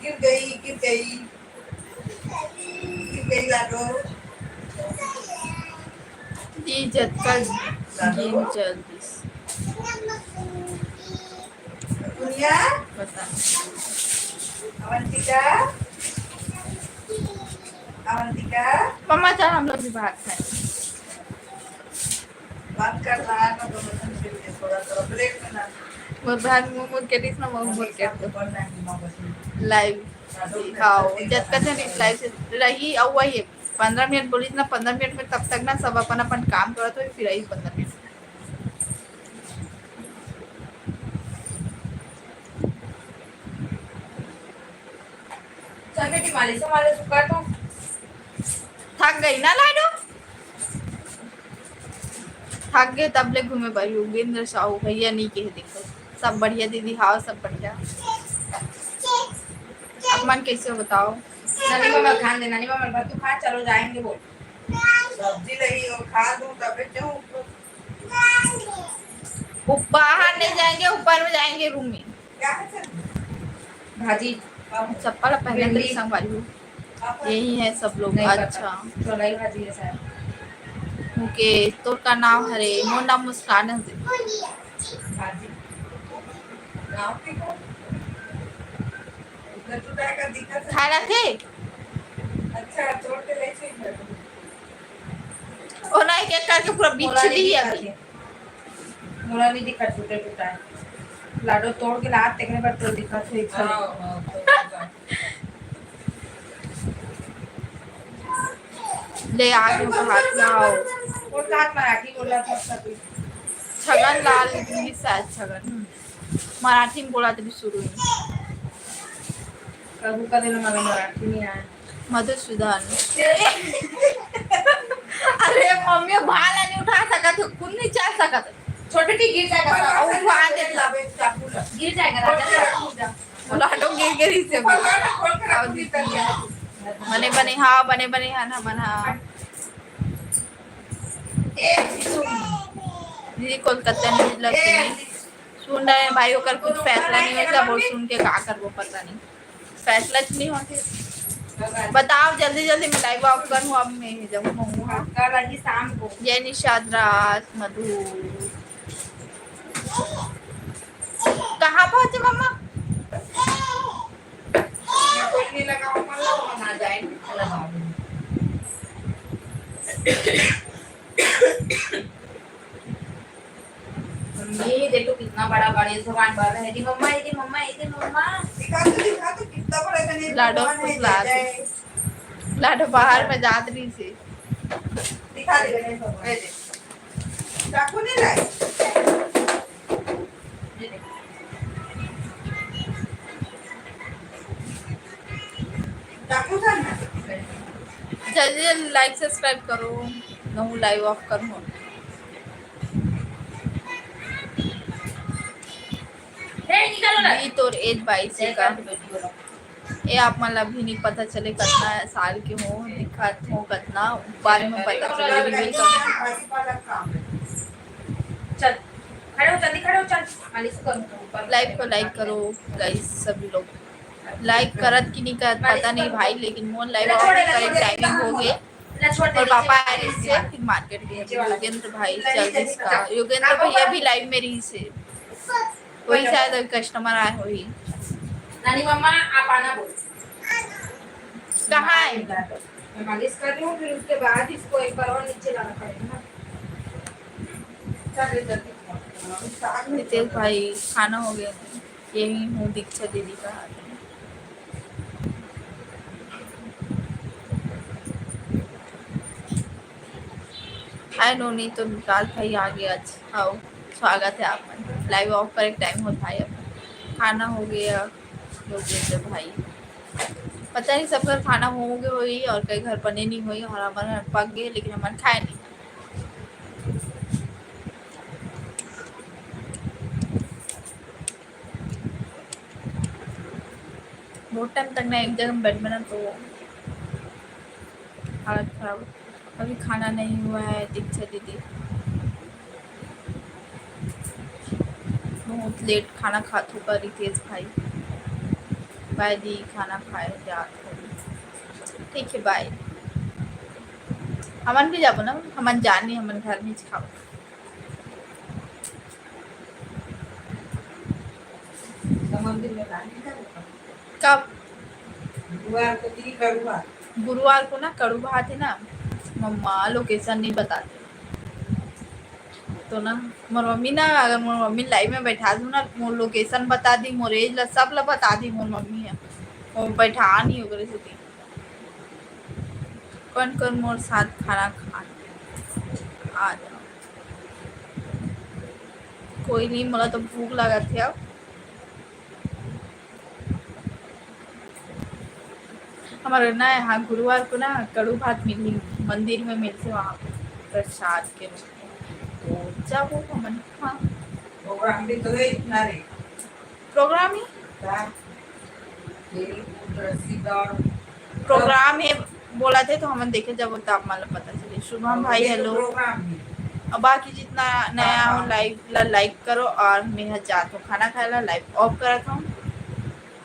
गिर गई, गिर गई। गिर गई लाडो। जी, जतका लाडो। गेम चल दिस। दुनिया। पता नहीं। अवंतिका। अवंतिका। मम्मा, चल, हम लोग भी भात खाएं। बात कर रहा है ना, तो मतलब फिर ये थोड़ा, थोड़ा break में ना। वो भात मुंह मुड़ के दिस ना, वो मुड़ के तो। Live दिखाओ, जतका झन इस live से रही, अउ वही पंद्रह मिनट बोलिस ना, पंद्रह मिनट में तब तक ना सब अपन अपन काम करत होही, फिर आई पंद्रह मिनट। चल बेटी, मालिश, मालिश कर तो। थक गई ना लाडो? थक गए तब ले घूमे बर योगेंद्र साहू भैया नहीं कहे, देखो सब बढ़िया दीदी, हाँ सब बढ़िया। आप मन कैसे हो बताओ? नानी मामा खान दे, नानी मामा, भात तू खा, चलो जाएंगे बोल। सब्जी लगी हो, खा दूं तबे जाऊं ऊपर। ऊपर बाहर नहीं जाएंगे, ऊपर में जाएंगे रूम में। क्या है सर? भाजी। चप्पल पहले तो भिंडी। संगवारी हो। यही है सब लोग। नहीं पता। अच्छा। चौलाई भाजी है शायद। ओके, तोर का नाम हरे? मोर नाम मुस्कान है। भाजी। नाम की कौन? उधर तो जाएगा, दिखा सकता है। खाना थे? अच्छा, तोड़ के ले से इधर। ओ ना, एक एक करके पूरा बिछ ली है अभी। मोला नहीं दिखा, टूटे टूटा है। लाडो तोड़ के लात, तेकरे बाद तो दिखा थे, एक साथ। हाँ, हाँ, तो दिखा। ले आ गए, हाथ में आओ। और का मराठी बोला था उसका कुछ? छगन लाल जी, शायद छगन। मराठी में बोला तभी शुरू में। कभी कभी ना मला मराठी नहीं आया। मधुसूदन। अरे मम्मी, भाला नहीं उठा सकत हो, खुद नहीं चल सकत। छोटे टी गिर जाएगा, और उठा दे। गिर जाएगा राजा। लाडो गिर गिर से। बने बने, हाँ, बने बने, हाँ ना, मन, हाँ। दीदी कोलकाता न्यूज लग सुन रहे हैं भाई, ओकर कुछ फैसला नहीं होता, बोल सुन के का करबो, पता नहीं। फैसला च नहीं होते। बताओ जल्दी जल्दी, मैं लाइव ऑफ करूँ, अब मैं जाऊँ, मंगू हाँ। कल आही शाम को। जय निषाद राज मधु। कहाँ पहुँचे मम्मा? कोई नहीं लगा, मम्मा लगा, ना जाए, लगा। मम्मी, देखो कितना बड़ा गणेश भगवान बन रहे। ये दे मम्मा, ये दे मम्मा, ये दे मम्मा। दिखा तो, दिखा तो, कितना बड़ा गणेश भगवान है। लाडो बाहर में जात रही से। दिखा दे गणेश भगवान। ये दे। चाकू नहीं लाए? ये दे। चाकू था ना? जल्दी जल्दी like subscribe करो, नहूँ live off करूँ। ए, निकालो ना। भी तोर age बाईस का। ए, आप मन ला भी नहीं पता चले कतना साल के हो, दिखत हो कतना, बाद में पता चले। चल, खड़े हो, जल्दी खड़े हो, चल। मालिश करो ऊपर। Live को like करो guys, सभी लोग। Like करत कि नहीं करत पता नहीं भाई, लेकिन मोर live off करे timing हो गए। और पापा आ रही से, फिर market गए। योगेंद्र भाई चल इसका, योगेंद्र भैया भी live में रही से, वही शायद अभी customer आए होही। नानी मम्मा, आप आना बोल। कहाँ है? मैं मालिश कर रही हूँ, फिर उसके बाद इसको एक बार और नीचे लाना पड़ेगा ना। चल, जल्दी। नितेश भाई, खाना हो गया? यही हूँ दीक्षा दीदी का हाथ में। हाय नोनी, तो विकास भाई आ गए आज। आओ, स्वागत है आप मन। Live off करे टाइम होत भाई अपन। खाना हो गया, हो गया जब भाई, पता नहीं सबकर खाना हो गए होई और कई घर बने नहीं होई और हमर घर पक गए, लेकिन हमन खाए नहीं। बहुत टाइम तक ना एक जगह में बैठ में ना तो हालत खराब। अभी खाना नहीं हुआ है दीक्षा दीदी, बहुत लेट खाना खात होगा रितेश भाई। बाय दी, खाना खाए जात हो। ठीक है, बाय। हमन भी जाबो ना, हमन जानी, हमन घर में ही खाओ। मंदिर में लानी का? कब? गुरुवार को दी कड़ुआ। गुरुवार को ना कड़ू भात है ना, मम्मा लोकेशन नहीं बताते तो ना, मोर मम्मी ना, अगर मोर मम्मी लाइव में बैठा दूँ ना, मोर लोकेशन बता दी, मोर एज ला, सब ला बता दी मोर मम्मी है, वो बैठा नहीं ओकरे से। कौन कौन मोर साथ खाना खान आ जाओ। कोई नहीं, मोला तो भूख लागत है अब। हमारे ना यहाँ गुरुवार को ना कड़ू भात मिली, मंदिर में मिलते वहाँ पे प्रसाद के रूप में। तो जाबो हमन, हाँ। प्रोग्राम भी तो है इतना रे। प्रोग्राम ही? का? खेल कूद, रस्सी दौड़। प्रोग्राम है बोला थे तो हमन देखे जब तो आप मतलब पता चले। शुभम भाई, हेलो। प्रोग्राम है। अब बाकी जितना नया हो, लाइव ला लाइक करो और मैं जात हूँ खाना खाए ला, लाइव ऑफ करत हूँ।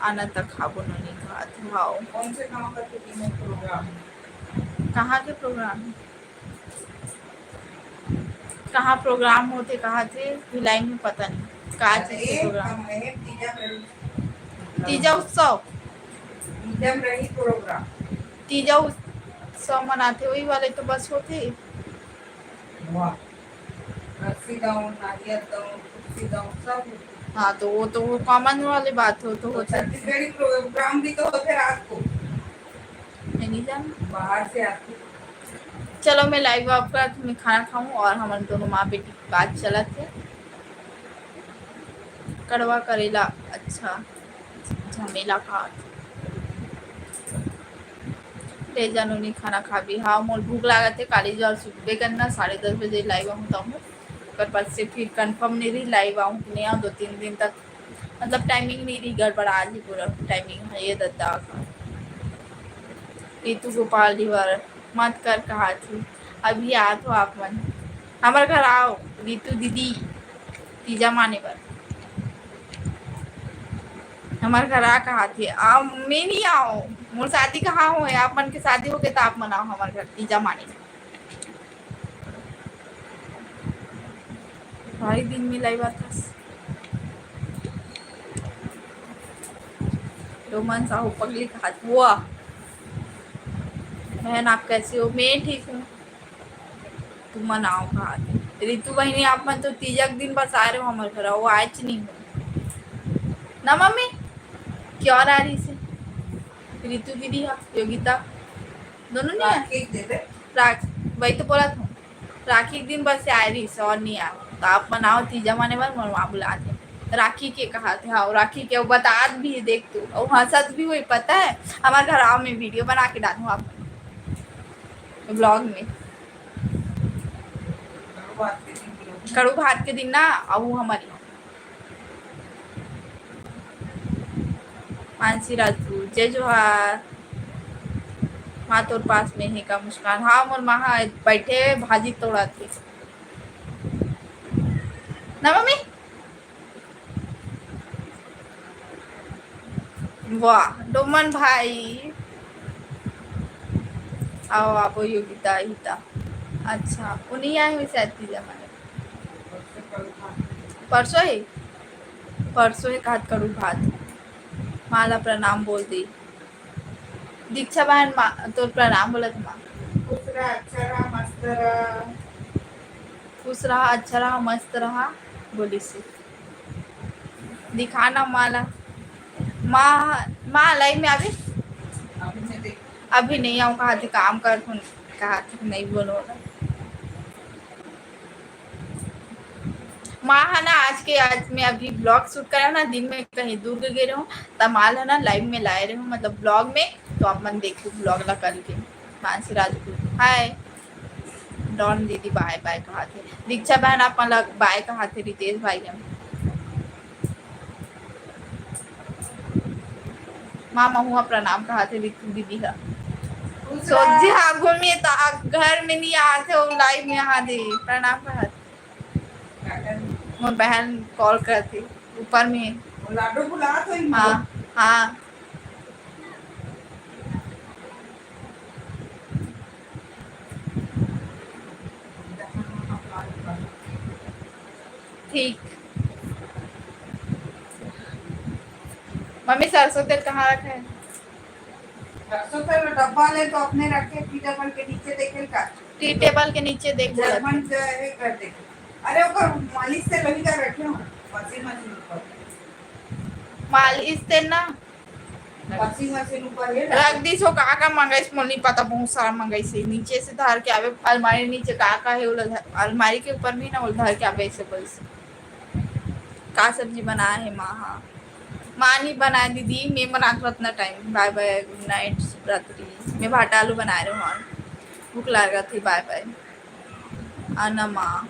आना तक खाबो नोनी खात हूँ। कौन से गांव का कितने प्रोग्राम है? कहाँ के प्रोग्राम है? कहाँ प्रोग्राम होथे, कहाँ थे, भिलाई में पता नहीं का चीज के प्रोग्राम। तीजा उत्सव। तीजा उत्सव मनाथे, वही वाले तो बस होथे। हाँ, तो वो तो वो कॉमन वाली बात हो तो होता है। छत्तीसगढ़ी प्रोग्राम भी तो होते रात को। मैं नहीं जानू। बाहर से आती। चलो, मैं लाइव ऑफ करत हूँ, मैं खाना खाऊँ और हमन दोनों माँ बेटी की बात चलत है। कड़वा करेला, अच्छा, झमेला खात। ले जा नोनी, खाना खाबी। हाँ, मोर भूख लागत है, काली जो सुबह करना, साढ़े दस बजे लाइव आऊँ तो हूँ। ओकर बाद से फिर कंफर्म नहीं रही लाइव आऊँ कि नहीं आऊँ, दो तीन दिन तक मतलब टाइमिंग नहीं रही, गड़बड़ा जी पूरा टाइमिंग है ये दद्दा का। रितु गोपाल जी बर मत कर कहा थी, अभी आत हो आप मन हमर घर आओ रितु दीदी, तीजा माने बर हमर घर आ कहा थी। आ, मैं नहीं आओ, मोर शादी कहाँ हो, आप मन के शादी हो गए तो आप मन आओ हमर घर तीजा माने। भारी दिन में लाई बात हस। रोमन साहू पगली कहा, वाह बहन, आप कैसे हो? मैं ठीक हूँ, तुमन आओ कहा। रितु बहिनी, आप मन तो तीजा के दिन बस आ रहे हो हमर घर, वो आए च नहीं हो ना मम्मी? क्यों आ रही से रितु दीदी हा योगिता दोनों नहीं है। राखी के दिन। राख-, वही तो बोला था, राखी के दिन बस आए रही से और नहीं आए। तो आप मन आओ तीजा माने बर, मोर माँ बुलात हे। राखी के कहा थे, हाँ, राखी के वो बतात भी है, देख तू, वो हंसत भी हुई, पता है, हमारे घर आओ, मैं वीडियो बना के डालूँ आप ब्लॉग में। कड़ू भात के दिन ना, अउ हमारी मानसी राजपूत, जय जोहार। माँ तोर पास में हे का मुस्कान? हाँ, मोर माँ हा बैठे भाजी तोड़त हे ना मम्मी। वाह, डोमन भाई। आओ, आपो योगिता, हिता। अच्छा, उन्हीं आए हुए शायद तीजा माने। परसों ही, परसों ही कहत कड़ू भात। माँ ला प्रणाम बोल दी। दीक्षा बहन, माँ, तोर प्रणाम बोलत माँ। खुश रहा, अच्छा रहा, मस्त रहा। खुश रहा, अच्छा रहा, मस्त रहा, बोली से। दिखाना माँ ला। माँ, माँ लाइव में आवे? अभी नहीं देख। अभी नहीं आऊँ, कहा थे काम कर, कहा थे नहीं बोलो ना। माँ ह ना, आज के, आज मैं अभी vlog shoot करे ना, दिन में कहीं दूर गे रहे हूँ, त माँ ल ना live में लाए रहे हूँ, मतलब vlog में, तो आप मन देखो vlog ला कल के। मानसी राजपूत, hi। डॉन दीदी bye bye कहा थे, दीक्षा बहन आप मन ला bye कहा थे, रितेश भाई हम। माँ महुआ प्रणाम कहा थे रितु दीदी ह। सोझे हाँ घूमिए तो आ-, घर में नहीं आते हो, live में हाँ दे प्रणाम कहा थे। मोर बहन call करती ऊपर में। लाडो बुला तो ही हाँ, हाँ। ठीक। मम्मी, सरसों तेल कहाँ रखा है? सरसों तेल डब्बा ले तो अपने रखे, tea table के नीचे देखे का? Tea table के नीचे देख जर्मन जो है कर दे। अरे ओकर मालिश तेल वही का रखे हो, washing machine ऊपर। मालिश तेल ना? Washing machine ऊपर है ना? रख दीस हो, का का मंगाइस मोला नहीं पता, बहुत सारा मंगाइस है। नीचे से धर के आवे, अलमारी नीचे का का है, ओला धर, अलमारी के ऊपर में ना, ओला धर के आवे ऐसे बोलिस। का सब्जी बनाए है माँ? हाँ, माँ नहीं बनाए दीदी, मैं बना के Ratna time। Bye bye, good night, शुभ रात्रि। मैं भाटा आलू बनाए रहे हूँ, भूख लागत है, bye bye। आना माँ,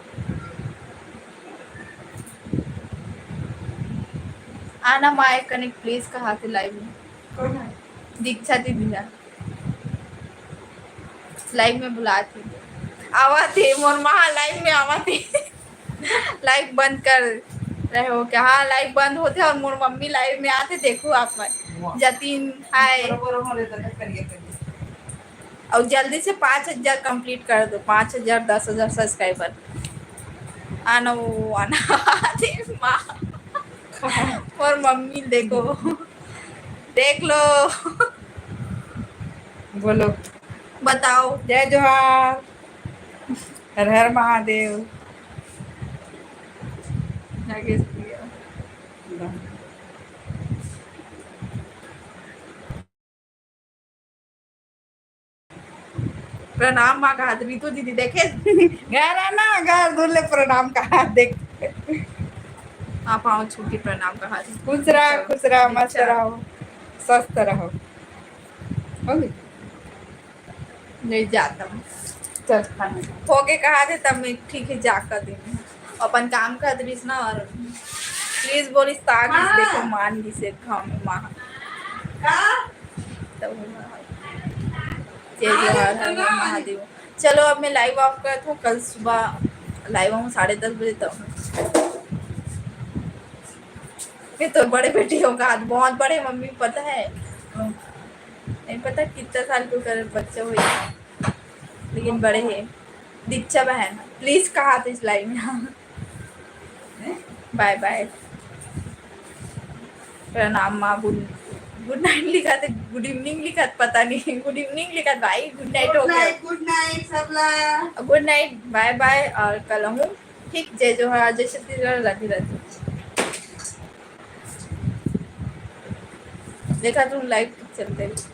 आना माँ, एक कनेक्ट please कहा थे live में। कौन है? दीक्षा दीदी है। Live में बुलात हे। आवत हे, मोर माँ live में आवत हे। Live बंद कर रहे हो क्या? हाँ, live बंद होथे और मोर मम्मी live में आथे, देखो आप मन। वाह। जतिन, hi। बरोबर, बरोबर, इधर करिए, करिए। और जल्दी से पाँच हजार complete कर दो, पाँच हजार, दस हजार subscriber। आना वो, आना। अरे माँ। मोर मम्मी देखो। देख लो। बोलो। बताओ। जय जोहार। हर हर महादेव। नागेश भैया। प्रणाम माँ कहा, रितु दीदी देखे। घर है ना, घर दूर ले प्रणाम कहा, देख। आप आओ छुट्टी प्रणाम कहा। खुश रहा, खुश रहा, मस्त रहो, स्वस्थ रहो। हो गई? नहीं जाता हूँ। चल, खाना खा। होके कहा थे तब मैं ठीक है जा कर देंगे। अपन काम कर दीस ना और please बोलिस ताक इस हाँ। देखो मान ली से खाओ में माँ। का? तो जय जोहार, हर हर महादेव। चलो अब मैं live off करत हूँ, कल सुबह live आऊँ साढ़े दस बजे तक। मैं तो बड़े बेटी होगा, आज बहुत बड़े मम्मी पता है। नहीं पता कितना साल के ओकर बच्चा होई, लेकिन बड़े हे। दीक्षा बहन, please कहा थे इस live में। Bye bye। प्रणाम माँ, good, good night लिखा थे, good evening लिखा थे, पता नहीं, good evening लिखा थे भाई, good night हो गया। Good night, good night सबला। Good night, bye bye, और कल हूँ ठीक, जय जोहार, जय छत्तीसगढ़, राधे राधे। देखा तुम live चलते।